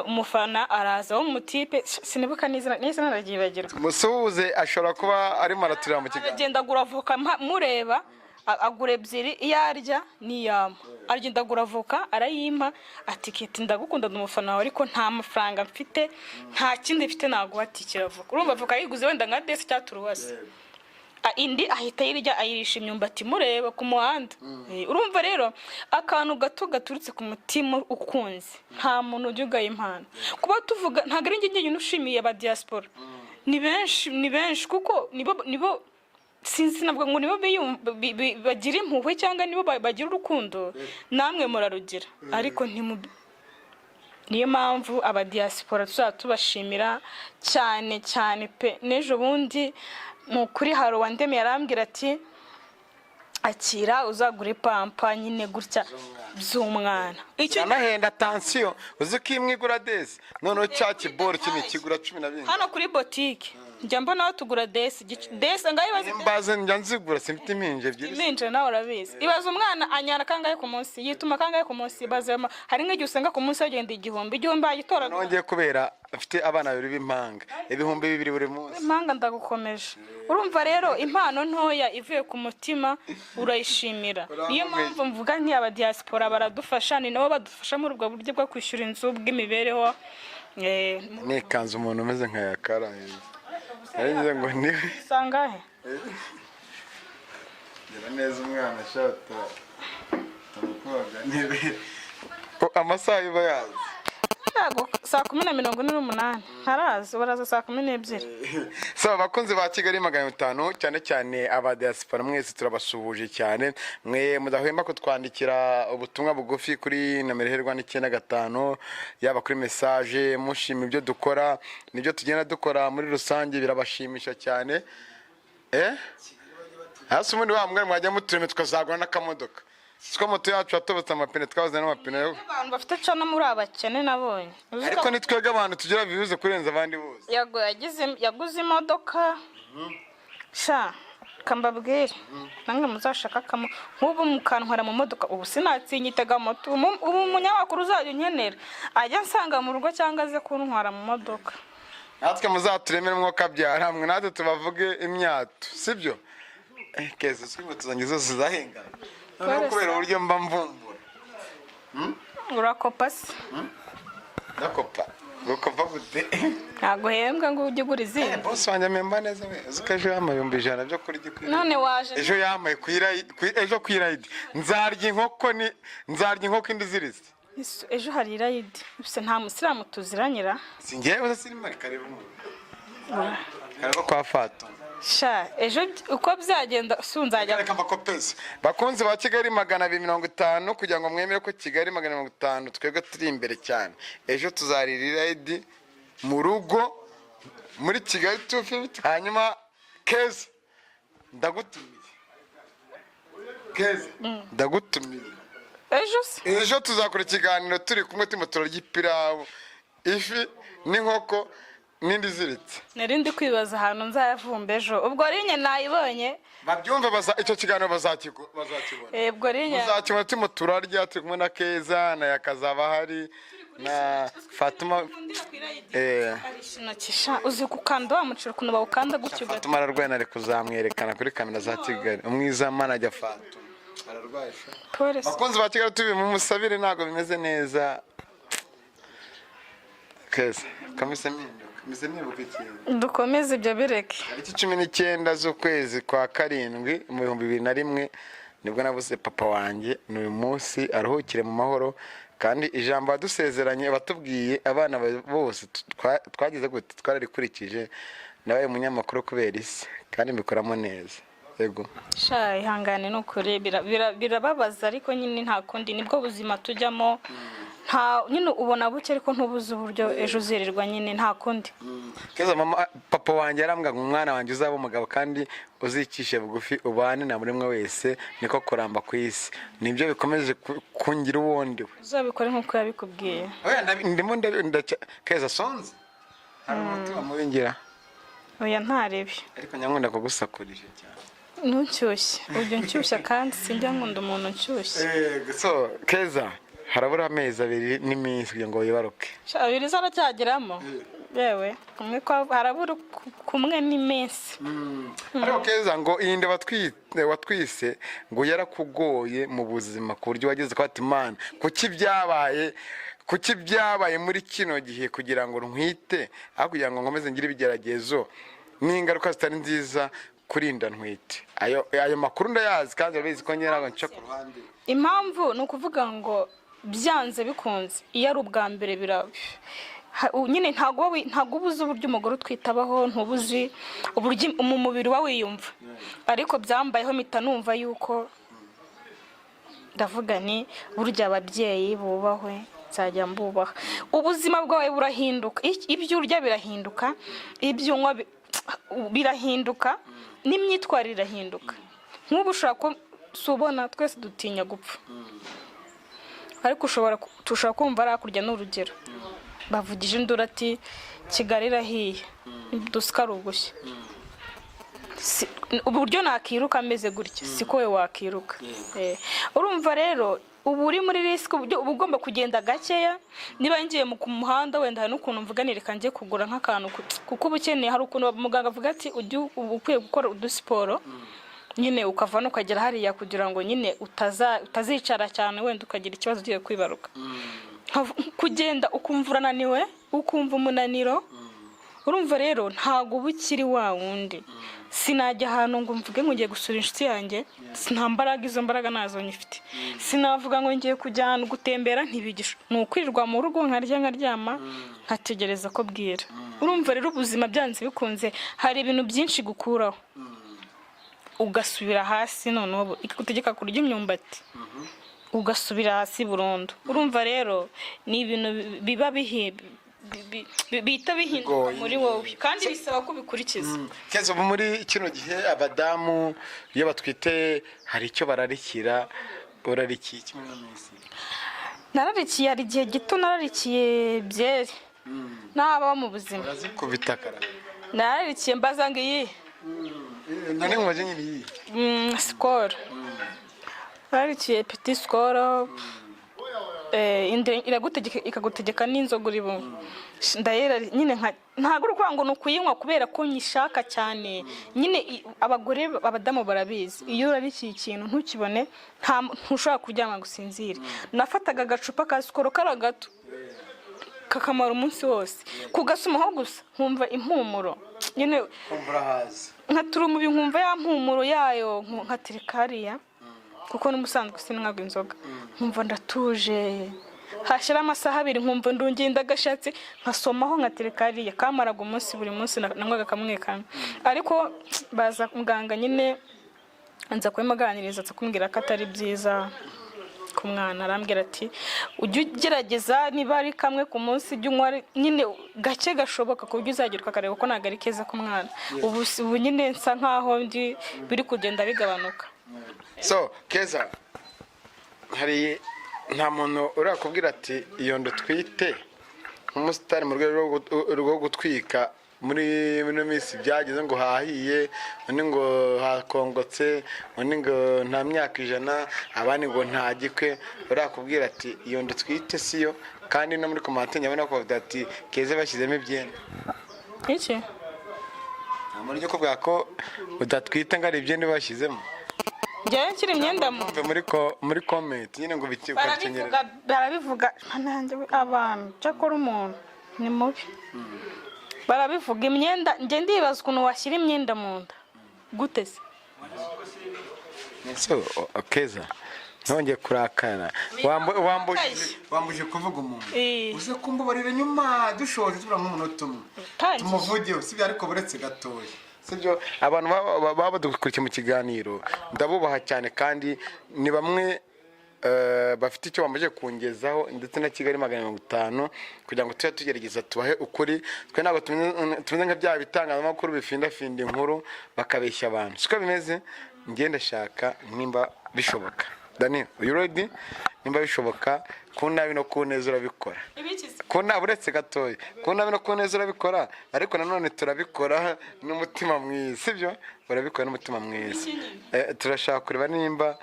umufana araza w'umutipe, sinibuka n'izina araryibagirwa. Musuhuze, ashobora kuba arimo araturira mu kiganiro. Aragenda agura avoka mureba, agura ebyiri, iyo arya n'iyama. Aragenda agura avoka arayimpa, ati: "Keti, ndagukunda, ndi umufana wawe, ariko nta mafaranga mfite, nta kindi mfite naguha." Ati: "Kiravoka." Urumva, avoka yayiguze wenda nka desi cyangwa turuwasi. Indi ahita ayirya, ayirisha imyumbati mureba ku muhanda. Urumva rero, akantu gato gaturutse ku mutima ukunze, nta muntu ujya ugaya impano. Kuba tuvuga, ntabwo ari njye njyenyine ushimiye aba diaspora, ni benshi, ni benshi, kuko nibo sinzi, nabwo ngo nibo bagira impuhwe cyangwa nibo bagira urukundo. Namwe murarugira, ariko ntimu niyo mpamvu abadiyasipora tuzaba tubashimira cyane cyane pe. N'ejo bundi ni ukuri, hari uwandemeye arambwira ati: "Akira uzagura ipampa," nyine gutya by'umwana icyo. Anahenda, attention, uzi ko imwe igura desi, noneho cya kiboro kimwe kigura 12. Hano kuri botike. Njya mbona batugura desi desi ngaho ibaze. Mbaze njya nzigura, simfite impinja ebyiri. Impinja nawe urabizi. Ibaze umwana anyara kangahe ku munsi, yituma kangahe ku munsi. Ibaze hari nk'igihe usanga ku munsi agenda 1000, 1000 yagitora. Nongeye kubera mfite abana babiri b'impanga, 2000 buri munsi. Impanga ndagukomeje. Urumva rero impano ntoya ivuye ku mutima urayishimira. Niyo mpamvu mvuga nti aba diaspora baradufasha, ni nabo badufasha muri ubwo buryo bwo kwishyura inzu, bw'imibereho. Nikanze umuntu umeze nka yakara nari ngo niwe. Sangahe? Gira neza umwana ashata tamukoga nibe amasaha iba yazi. Ntabwo 10:48 ntaraza, baraza 12:00. So abakunzi ba Kigali 500, cyane cyane aba diaspora, mwese turabasuhuje cyane, mwe mudahwema kutwandikira ubutumwa bugufi kuri nomero iherwa n'95, yaba kuri message mushima ibyo dukora nibyo tugenda dukora muri rusange, birabashimisha cyane. Hasi ubundi wa mwana mwajya mutureme tukazagura n'akamodoka, siko moto yacu yatobotse amapine, twabuze n'amapine yo Abantu bafite cana muri abakene nabonye. Uzi ko Ariko ni twebwe abantu tugira bibuze kurenza abandi bose. Yago yaguze imodoka sha, kambabwire namwe muzashaka kamo nk'ubu mukantwara mu modoka. Ubu sinatinya moto. Ubu umunyamakuru uzajya unkenera ajya ansanga mu rugo cyangwa aze kuntwara mu modoka. Natwe muzaturemere umwuka byara mwe, natwe tubavuge imyato, sibyo? Keza siko inkweto zanjye zose zahenga noneho kubera uburyo mba mvumbura. Urakopa se? Ndakopa, gukopa gute? Ntabwo uhembwa ngo ujye ugura izindi. Bosi wanjye amemba neza we, uzi ko ejo yampaye 100,000 byo kurya kuri None waje. Ejo yampaye ejo ku irayidi nzarya inkoko, ni nzarya inkoko indi ziritse. Ejo hari irayidi? Gusa nta musilamu tuziranyira. Si njyewe se, sirimo kareba umuntu kareba kwa Fato. Sha, ejo uko byagenda si nzajya. Reka mbakopeze, bakunzi ba Kigali 250, kugira ngo mwemere ko Kigali 250 twebwe turi imbere cyane. Ejo tuzarira irayidi mu rugo muri Kigali 250. Hanyuma Keza ndagutumiye, Keza ndagutumiye. Ejo se? Ejo tuzakora ikiganiro turi kumwe, turimo turarya ipirawu, ifi n'inkoko n'indi iziritse. Nari ndi kwibaza ahantu nzayavumba ejo, ubwo rinye nayibonye. Babyumve icyo kiganiro bazakibona. Ubwo rinye Muzakibona turimo turarya turi kumwe na Keza na Yakazaba, hari na Fatuma. Intoki sha, uzi gukanda wa muceri ukuntu bawukanda gutyo ugata. Fatuma ararwaye, nari kuzamwerekana kuri kamera za Kigali. Umwiza manager Fatuma ararwaye sha. Polisi. Bakunzi ba Kigali tubi mumusabire, ntabwo bimeze neza. Keza kamise mpinduka, mise nibuka ikintu. Dukomeze ibyo bireke. Tariki 19 z'ukwezi kwa karindwi mu 2001 nibwo nabuze papa wanjye. Ni uyu munsi aruhukire mu mahoro, kandi ijambo wadusezeranye watubwiye abana bose twagize gute, twararikurikije. Nabaye umunyamakuru kubera isi kandi mbikoramo neza, yego. Sha, ihangane, ni ukuri birababaza, ariko nyine nta kundi, nibwo buzima tujyamo. Nta nyine ubona buke, ariko ntubuze uburyo ejo uzirirwa, nyine nta kundi. Keza, mama, papa wanjye yarambwira ngo umwana wanjye uzaba umugabo kandi uzicishe bugufi, ubane na buri umwe wese, niko kuramba ku isi. Nibyo bikomeje kungira uwundi we. Uzabikore nk'uko yabikubwiye. Oya, ndimo Keza sonze hari umutima mubi ngira. Oya, ntarebe. Ariko nyankunda kugusakurisha cyane. Ntunshyushye, ujya unshyushya kandi sinjya nkunda umuntu unshyushye. So Keza, harabura amezi abiri n'iminsi kugira ngo wibaruke. Sha, abiri zo aracyageramo yewe, kumwe harabura kumwe n'iminsi. Ariko Keza, ngo iyi nda watwise ngo yarakugoye mu buzima, ku buryo wageze ko ati: "Imana, kuki byabaye, kuki byabaye muri kino gihe kugira ngo ntwite, aho kugira ngo nkomeze ngire ibigeragezo n'ingaruka zitari nziza kuri inda ntwite?" Ayo makuru ndayazi kandi urabizi ko njye ntabwo nca ku ruhande. Impamvu ni ukuvuga ngo byanze bikunze iyo ari ubwa mbere nyine ntabwo uba uzi uburyo umugore utwitabaho, ntuba uzi uburyo mu mubiri uba wiyumva. Ariko byambayeho mpita numva yuko ndavuga ni burya ababyeyi bubahwe, nzajya mbubaha. Ubuzima bwawe burahinduka, ibyo urya birahinduka, ibyo unywa birahinduka, n'imyitwarire irahinduka. Nk'ubu ushobora kuba si ubona twese dutinya gupfa, ariko ushobora kumva ari hakurya, ni urugero bavugije induru ati Kigali irahiye, dusika ari ugushya. Uburyo nakiruka ameze gutya siko we wakiruka. Urumva rero uba uri muri risk, uburyo uba ugomba kugenda gakeya. Niba ngiye ku muhanda, wenda hari n'ukuntu mvuga ni reka njye kugura nk'akantu, kuko uba ukeneye. Hari ukuntu muganga avuga ati ujye uba ukwiye gukora udusiporo nyine, ukava hano ukagera hariya kugira ngo nyine utazicara cyane, wenda ukagira ikibazo ugiye kwibaruka. Kugenda ukumva urananiwe, ukumva umunaniro. Urumva rero ntabwo uba ukiri wa wundi. Sinajya ahantu ngo mvuge ngo ngiye gusura inshuti yanjye, nta mbaraga, izo mbaraga nazo nyifite. Sinavuga ngo ngiye kujya ahantu gutembera, ntibigisha. Ni ukwirirwa mu rugo, nkarya, nkaryama, nkategereza ko bwira. Urumva rero ubuzima byanze bikunze hari ibintu byinshi gukuraho, ugasubira hasi. Noneho ikagutegeka kurya imyumbati, ugasubira hasi burundu. Urumva rero ni ibintu biba bihita bihinduka Bigoye. muri wowe, kandi bisaba ko ubikurikiza. Keza, ubu muri kino gihe abadamu iyo batwite hari icyo bararikira. Urarikiye iki muri ino minsi? Nararikiye, hari igihe gito nararikiye byeri n'abaho mu buzima. Urazikubita kara. Nararikiye, mbaza ngo iyi None nkubaze nyine iyi. Skol nararikiye, petit Skol. Iragutegeka, ikagutegeka n'inzoga uri bunywe. Ndayera nyine nka ntabwo uri ukuvuga ngo ni ukuyinywa kubera ko nyishaka cyane nyine. Abagore, abadamu barabizi, iyo urarikiye ikintu ntukibone, ntushobora kuryama ngo usinzire. Nafataga agacupa ka Skol kari gato kakamara umunsi wose, kugasomaho gusa nkumva impumuro nyine. Kumva urahazi. Nkatura umubi, nkumva ya mpumuro yayo, nkatereka hariya, kuko n'ubusanzwe sinywaga inzoga, nkumva ndatuje. Hashira amasaha 2 nkumva ndongeye ndagashatse, nkasomaho, nkatereka hariya. Kamaraga umunsi, buri munsi nanywaga kamwe kamwe. Ariko baza muganga nyine, nza kubimuganiriza, aza kumbwira ko atari byiza ku mwana. Arambwira ati ujye ugerageza niba ari kamwe ku munsi ujye unywa nyine gake gashoboka, ku buryo uzagira ukakareba ko ntabwo ari keza ku mwana. Ubu nyine nsa nkaho ndi biri kugenda bigabanuka. So Keza, hari nta muntu urakubwira ati iyo nda utwite nk'umusitari mu rwego rwo gutwika muri ino minsi byageze ngo hahiye, undi ngo hakongotse, undi ngo nta myaka 100, abandi ngo nta gikwe, urakubwira ati iyo nda utwite siyo? Kandi no muri comment nyabona ko bavuga ati Keza bashyizemo ibyenda. Iki? Nta muntu ujya kuvuga ko udatwite ngo ari ibyenda bashyizemo. Njyewe nshyira imyenda mu Mve muri comment nyine ngo Barabivuga. Ukabikenyerera. Barabivuga. Mana yanjye we, abantu cyakora umuntu ni mubi. Barabivuga imyenda, njye ndibaza ukuntu washyira imyenda mu nda gute se? So Keza, ntongeye kurakara. Wambuje kuvuga umuntu. Uze kumbabarira, nyuma dushoje tubura nk'umunota umwe Utangiye. tumuvugeho, sibyo? Ariko buretse gatoya, sibyo? Abantu baba badukurikiye mu kiganiro ndabubaha cyane, kandi ni bamwe bafite icyo bamaze kungezaho, ndetse na Kigali 500, kugira ngo tujye tugerageza tubahe ukuri. Twe ntabwo tumeze nka bya bitangazamakuru bifindafinda inkuru bakabeshya abantu, siko bimeze. Njye ndashaka nimba bishoboka, Dani, you ready? Nimba bishoboka, ku nabi no ku neza urabikora. Ibikize. Ku nabi, uretse gatoya, ku nabi no ku neza urabikora, ariko nanone turabikora n'umutima mwiza, sibyo? Urabikora n'umutima mwiza. Turashaka kureba nimba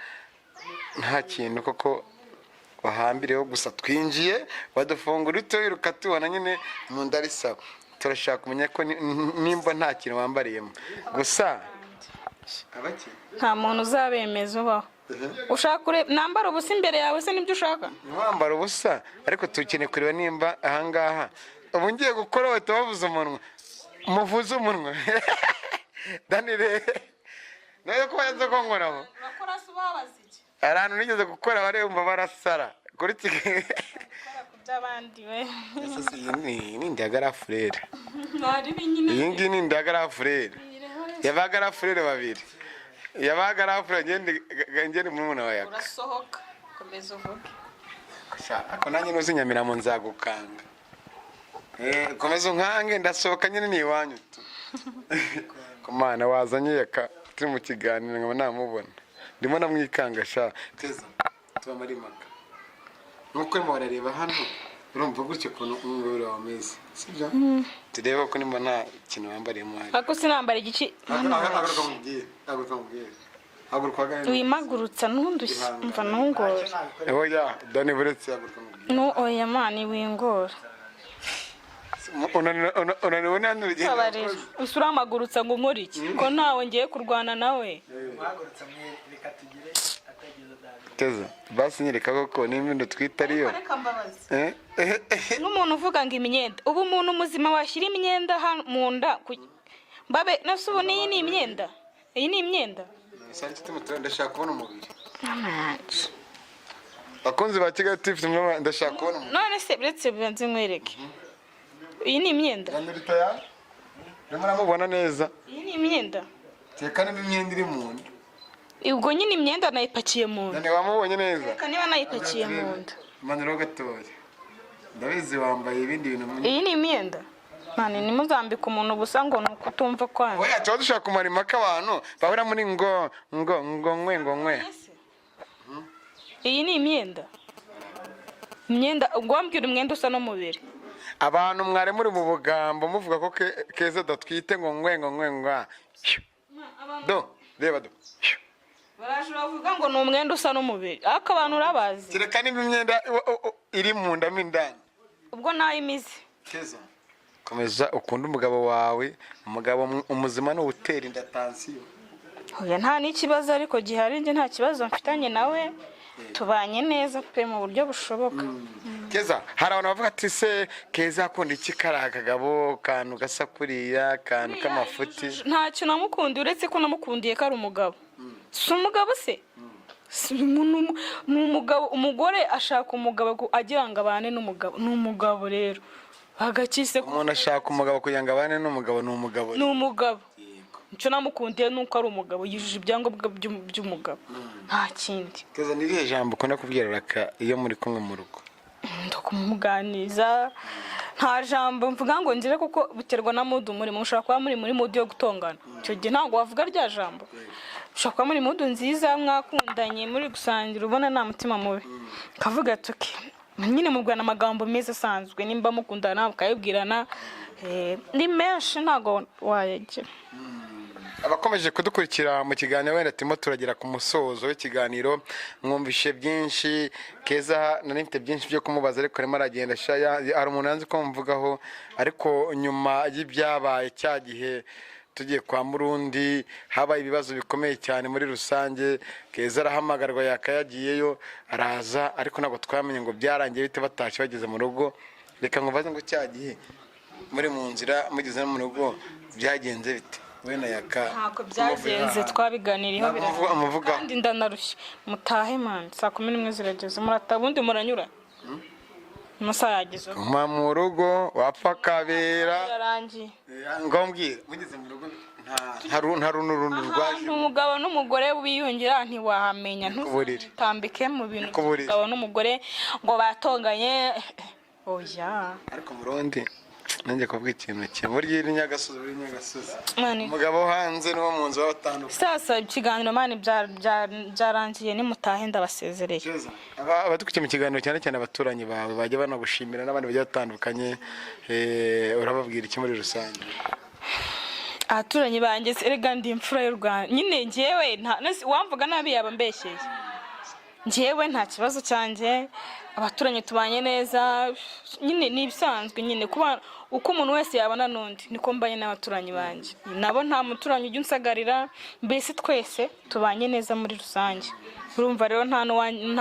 nta kintu koko wahambiriyeho. Gusa twinjiye badufungura wiruka tubona nyine mu nda ari sawa. Turashaka kumenya ko nimba nta kintu wambariyemo gusa abaki. Nta muntu uzabemeza ubaho. Ushaka nambara ubusa imbere yawe se? Nibyo ushaka? Ntiwambara ubusa, ariko tukeneye kureba nimba ahangaha ubu ngiye gukora bahita bavuza umunwa. Muvuze umunwa, Danire, nawe ko yanze ko nkoraho. Urakora se ubabaza iki? Hari ahantu nigeze gukora barumva barasara kuri Kigali. Gukora ku by'abandi we. Iyi ni indagarafurere. Ntari nyine. Iyi ngiyi ni indagarafurere yabagarafurere babiri, yabagarafurere ngende murumuna wa Yaka. Urasohoka, komeza uvuge. Ariko nanjye nuzi Nyamirambo nzagukanga. Komeza unkange, ndasohoka nyine, ni iwanyu tu. Kumana wazanye Yaka turi mu kiganiro nkaba namubona ndimo namwikanga. Sha Keza, tuba muri maka nkuko urimo barareba hano. Urumva gutya ukuntu umubiri wawe umeze, sibyo? Turebe ko nimba nta kintu wambariyemo hari. Ariko sinambara igici. Haguruka mubwire, haguruka mubwire, haguruka uhagane. Wimagurutsa ntundushye, mva ntungore. Oya Dani, buretse, haguruka mubwire. Nu oya man, wingora. Unaniwe n'hano urugendo. Babarira gusa uramagurutsa ngo nkore iki ko ntawe ngiye kurwana nawe? Muhagurutsa mwe, reka tugire atageze dani. Keza, basi nyereka koko nimba inda utwite ariyo. Reka mbabaze. Eh, eh, eh. Nk'umuntu uvuga ngo imyenda, ubu umuntu muzima washyira imyenda hano mu nda mbabe nase? Ubu n'iyi ni imyenda, iyi ni imyenda. Sari nshuti mutura, ndashaka kubona umubiri. Bakunzi ba Kigali TV, ndashaka kubona umubiri. None se uretse bibanze nkwereke, iyi ni imyenda. Dani tayari, urimo uramubona neza. Iyi ni imyenda. Teka niba imyenda iri mu nda. Ubwo nyine imyenda nayipakiye mu nda. Dani, wamubonye neza? Reka niba nayipakiye mu nda. Manura gatoya, ndabizi wambaye ibindi bintu Iyi ni imyenda man, ntimuzambike umuntu ubusa ngo ni ukutumva kwanyu. Oya, tuba dushaka kumara impaka abantu bahora muri ngo ngo ngo nkwe ngo nkwe. Iyi ni imyenda, imyenda ubwo wambwira umwenda usa n'umubiri. Abantu mwari muri mu bugambo muvuga ko Keza adatwite, ngo nkwe ngo nkwe ngo do, reba do. Baraje bavuga ngo ni umwenda usa n'umubiri, ariko abantu urabazi. Kereka niba imyenda iri mu nda mo indani. Ubwo nayo imize. Keza, komeza ukunde umugabo wawe. Umugabo umuzima ni uwutera inda tansiyo. Oya, nta n'ikibazo ariko gihari, njye nta kibazo mfitanye nawe, tubanye neza pe mu buryo bushoboka. Keza, hari abantu bavuga ati: "Se Keza akunda iki kariya kagabo, kantu gasa kuriya, kantu k'amafuti?" Ntacyo namukundiye uretse ko namukundiye ko ari umugabo. Si umugabo se? Si ni umugabo. Umugore ashaka umugabo agira ngo abane n'umugabo. Ni umugabo rero agakise. Umuntu ashaka umugabo kugira ngo abane n'umugabo, ni umugabo. Ni umugabo. Icyo namukundiye ni uko ari umugabo, yujuje ibyangombwa by'umugabo, nta kindi. Keza, ni irihe jambo ukunda kubwira Raka iyo muri kumwe mu rugo? Ndakumuganiza, nta jambo mvuga ngo ngire, kuko biterwa na mood murimo. Ushobora kuba muri muri mood yo gutongana, icyo gihe ntabwo wavuga rya jambo. Ushobora kuba muri mood nziza, mwakundanye, muri gusangira, ubona nta mutima mubi, kavuga ati "Okay." Nyine mubwirana amagambo meza asanzwe, nimba mukundana mukayibwirana. Ni menshi, ntabwo wayagira. Abakomeje kudukurikira mu kiganiro, wenda turimo turagera ku musozo w'ikiganiro. Mwumvishe byinshi. Keza nari mfite byinshi byo kumubaza, ariko arimo aragenda ashaya. Hari umuntu yanze ko mvugaho, ariko nyuma y'ibyabaye cya gihe tugiye kwa Murundi, habaye ibibazo bikomeye cyane muri rusange. Keza arahamagarwa, yakayagiyeyo araza, ariko ntabwo twamenye ngo byarangiye bite batashye bageze mu rugo. Reka nkubaze ngo cya gihe muri mu nzira mugeze no mu rugo byagenze bite, we na Yaka? Ntabwo byagenze, twabiganiriyeho. Ntabwo muvuga. Kandi ndanarushye, mutahe man, saa 11 zirageze, murataha ubundi muranyura, amasaha yageze. Guma mu rugo wapfa kabera. Birarangiye. Ngo mbwira, mugeze mu rugo nta runtu runtu rwaje? Ahantu umugabo n'umugore biyungira ntiwahamenya. Ku buriri. Ntuzitambike mu bintu Ku buriri. by'umugabo n'umugore ngo batonganye, oya. Ariko Murundi, nanjye kuvuga ikintu kimwe, burya iri nyagasozi, buri nyagasozi. Man, Umugabo wo hanze n'uwo mu nzu baba batandukanye. Sasa ikiganiro man byarangiye, nimutahe, ndabasezereye. Abadukurikiye mu kiganiro, cyane cyane abaturanyi bawe bajya banagushimira n'abandi bagiye batandukanye, urababwira iki muri rusange? Abaturanyi banjye se, erega ndi imfura y'u Rwanda nyine. Njyewe wamvuga nabi yaba mbeshyeye. Njyewe nta kibazo cyanjye, abaturanyi tubanye neza nyine, ni ibisanzwe nyine kuba uko umuntu wese yabana n'undi, niko mbanye n'abaturanyi banjye nabo. Nta muturanyi ujya unsagarira, mbese twese tubanye neza muri rusange. Urumva rero nta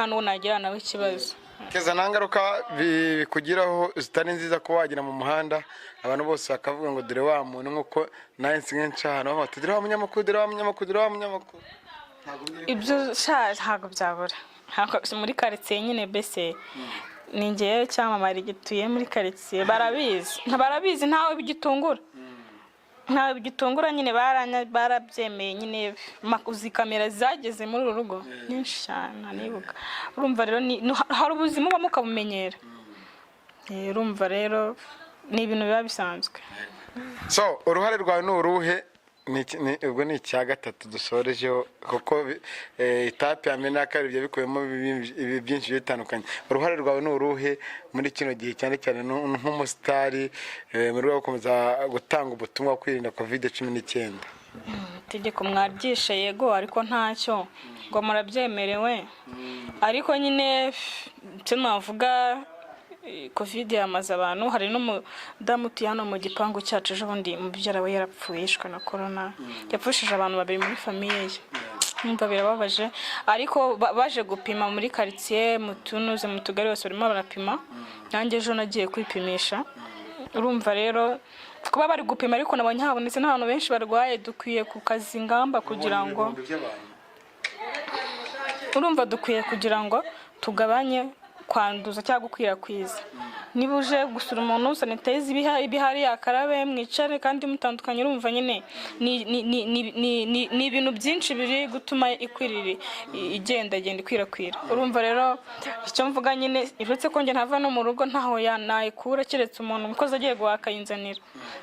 n'uwo nagira nawe ikibazo. Keza, nta ngaruka bikugiraho zitari nziza kuba wagera mu muhanda abantu bose bakavuga ngo dore wa muntu, nk'uko nawe nsigaye nca ahantu bavuga bati: "Dore wa munyamakuru, dore wa munyamakuru, dore wa munyamakuru"? Ibyo sha ntabwo byabura. Muri karitsiye nyine, mbese ni ngewe cyamamare gituye muri karitsiye, barabizi. Barabizi, ntawe bigitungura, ntawe bigitungura nyine, barabyemeye nyine. Uzi kamera zageze muri uru rugo nyinshi cyane ntanibuka. Urumva rero hari ubuzima ubamo ukabumenyera. Urumva rero ni ibintu biba bisanzwe. So uruhare rwawe ni uruhe? Ubwo ni icya gatatu dusorejeho, kuko étape ya mbere n'iya kabiri ibyo bikubiyemo ibi byinshi bigiye bitandukanye. Uruhare rwawe ni uruhe muri kino gihe, cyane cyane nk'umusitari, mu rwego rwo gukomeza gutanga ubutumwa bwo kwirinda COVID-19? Itegeko mwaryishe, yego, ariko ntacyo ngo murabyemerewe, ariko nyine icyo navuga, COVID yamaze abantu. Hari n'umudamu utuye hano mu gipangu cyacu, ejo bundi mubyara we yarapfuye, yishwe na korona, yapfushije abantu babiri muri famille ye. Numva birababaje, ariko baje gupima muri karitsiye, mu tunuze, mu tugari hose barimo barapima. Nanjye ejo nagiye kwipimisha. Urumva rero kuba bari gupima, ariko nabonye habonetse n'abantu benshi barwaye, dukwiye gukaza ingamba kugira ngo Ibihumbi by'abantu. Urumva dukwiye kugira ngo tugabanye kwanduza cyangwa gukwirakwiza. Niba uje gusura umuntu, sanitizer ibihari, yakarabe, mwicare kandi mutandukanye. Urumva nyine ni ibintu byinshi biri gutuma ikwirira, igendagenda ikwirakwira. Urumva rero icyo mvuga nyine, uretse ko njye ntava no mu rugo, ntaho nayikura keretse umuntu umukozi agiye guhaha akayinzanira.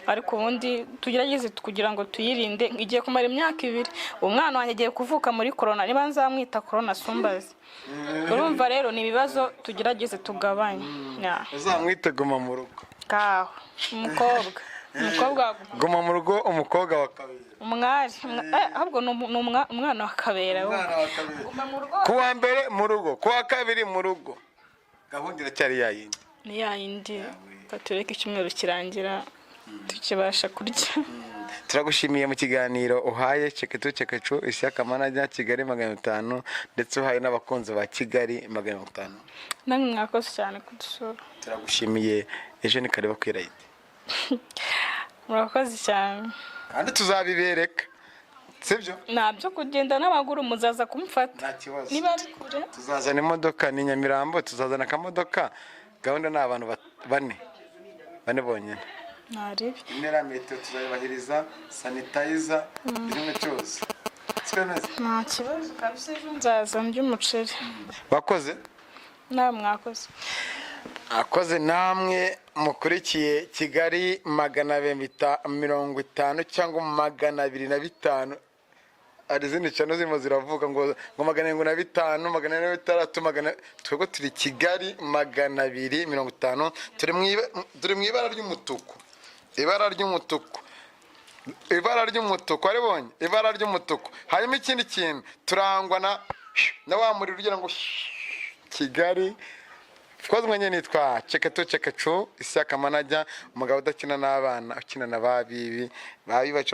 Ariko ubundi tugerageze kugira ngo tuyirinde. Igiye kumara imyaka 2, umwana wanjye agiye kuvuka muri korona, niba nzamwita korona sumbazi. Urumva rero ni ibibazo, tugerageze tugabanye. Ya. Uzamwite guma mu rugo. Kaho umukobwa. Guma mu rugo, umukobwa wa Kabera. Umwari, ahubwo ni umwana wa Kabera we. Umwana wa Kabera. Guma mu rugo. Ku wa mbere mu rugo, ku wa kabiri mu rugo, gahunda iracyari yayindi. Ni ya yindi, batureke icyumweru kirangira tukibasha kurya. Turagushimiye mu kiganiro uhaye Ceketu Cekecu Ishyaka Manager Kigali 500, ndetse uhaye n'abakunzi ba Kigali 500. Namwe mwakoze cyane kudusura. Turagushimiye, ejo ni karibu ku irayiti. Murakoze cyane. Kandi tuzabibereka, sibyo? Ntabyo kugenda n'amaguru, muzaza kumufata. Nta kibazo. Niba ari kure. Tuzazana imodoka, ni Nyamirambo, tuzazana akamodoka. Gahunda ni abantu bane bane bonyine. Ntaribi. Intera metero tuzayubahiriza, sanitizer, buri kimwe cyose twemeze. Nta kibazo kabisa, ejo nzaza ndya umuceri. Wakoze. Nawe mwakoze. Akoze namwe mukurikiye Kigali 250 cyangwa 205. Hari izindi channel zirimo ziravuga ngo 705, 406, magana. Twebwe turi Kigali 250, turi mu ibara ry'umutuku, ibara ry'umutuku, ibara ry'umutuku, waribonye ibara ry'umutuku. Hanyuma ikindi kintu, turangwa na wa muriro ugira ngo Kigali. Twaze nyine, nitwa Ceketu Cekecu Ishyaka Manager, umugabo udakina n'abana, ukina na ba bibi ba bibi.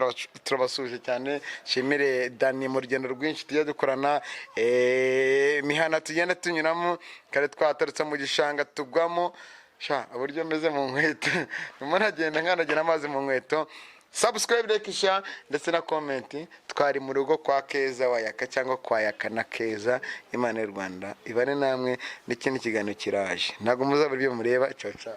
Turabasuje cyane. Nshimire Dani mu rugendo rwinshi tujya dukorana, imihana tugenda tunyuramo. Kare twatarutse mu gishanga tugwamo, sha uburyo meze mu nkweto, ndimo nagenda nkanagira amazi mu nkweto. Subscribe, like, share ndetse na comment. Twari mu rugo kwa Keza wayaka cyangwa kwa Yaka na Keza. Imana y'u Rwanda ibane namwe, n'ikindi kiganiro kiraje, ntabwo muzabura ibyo mureba. Ciao ciao.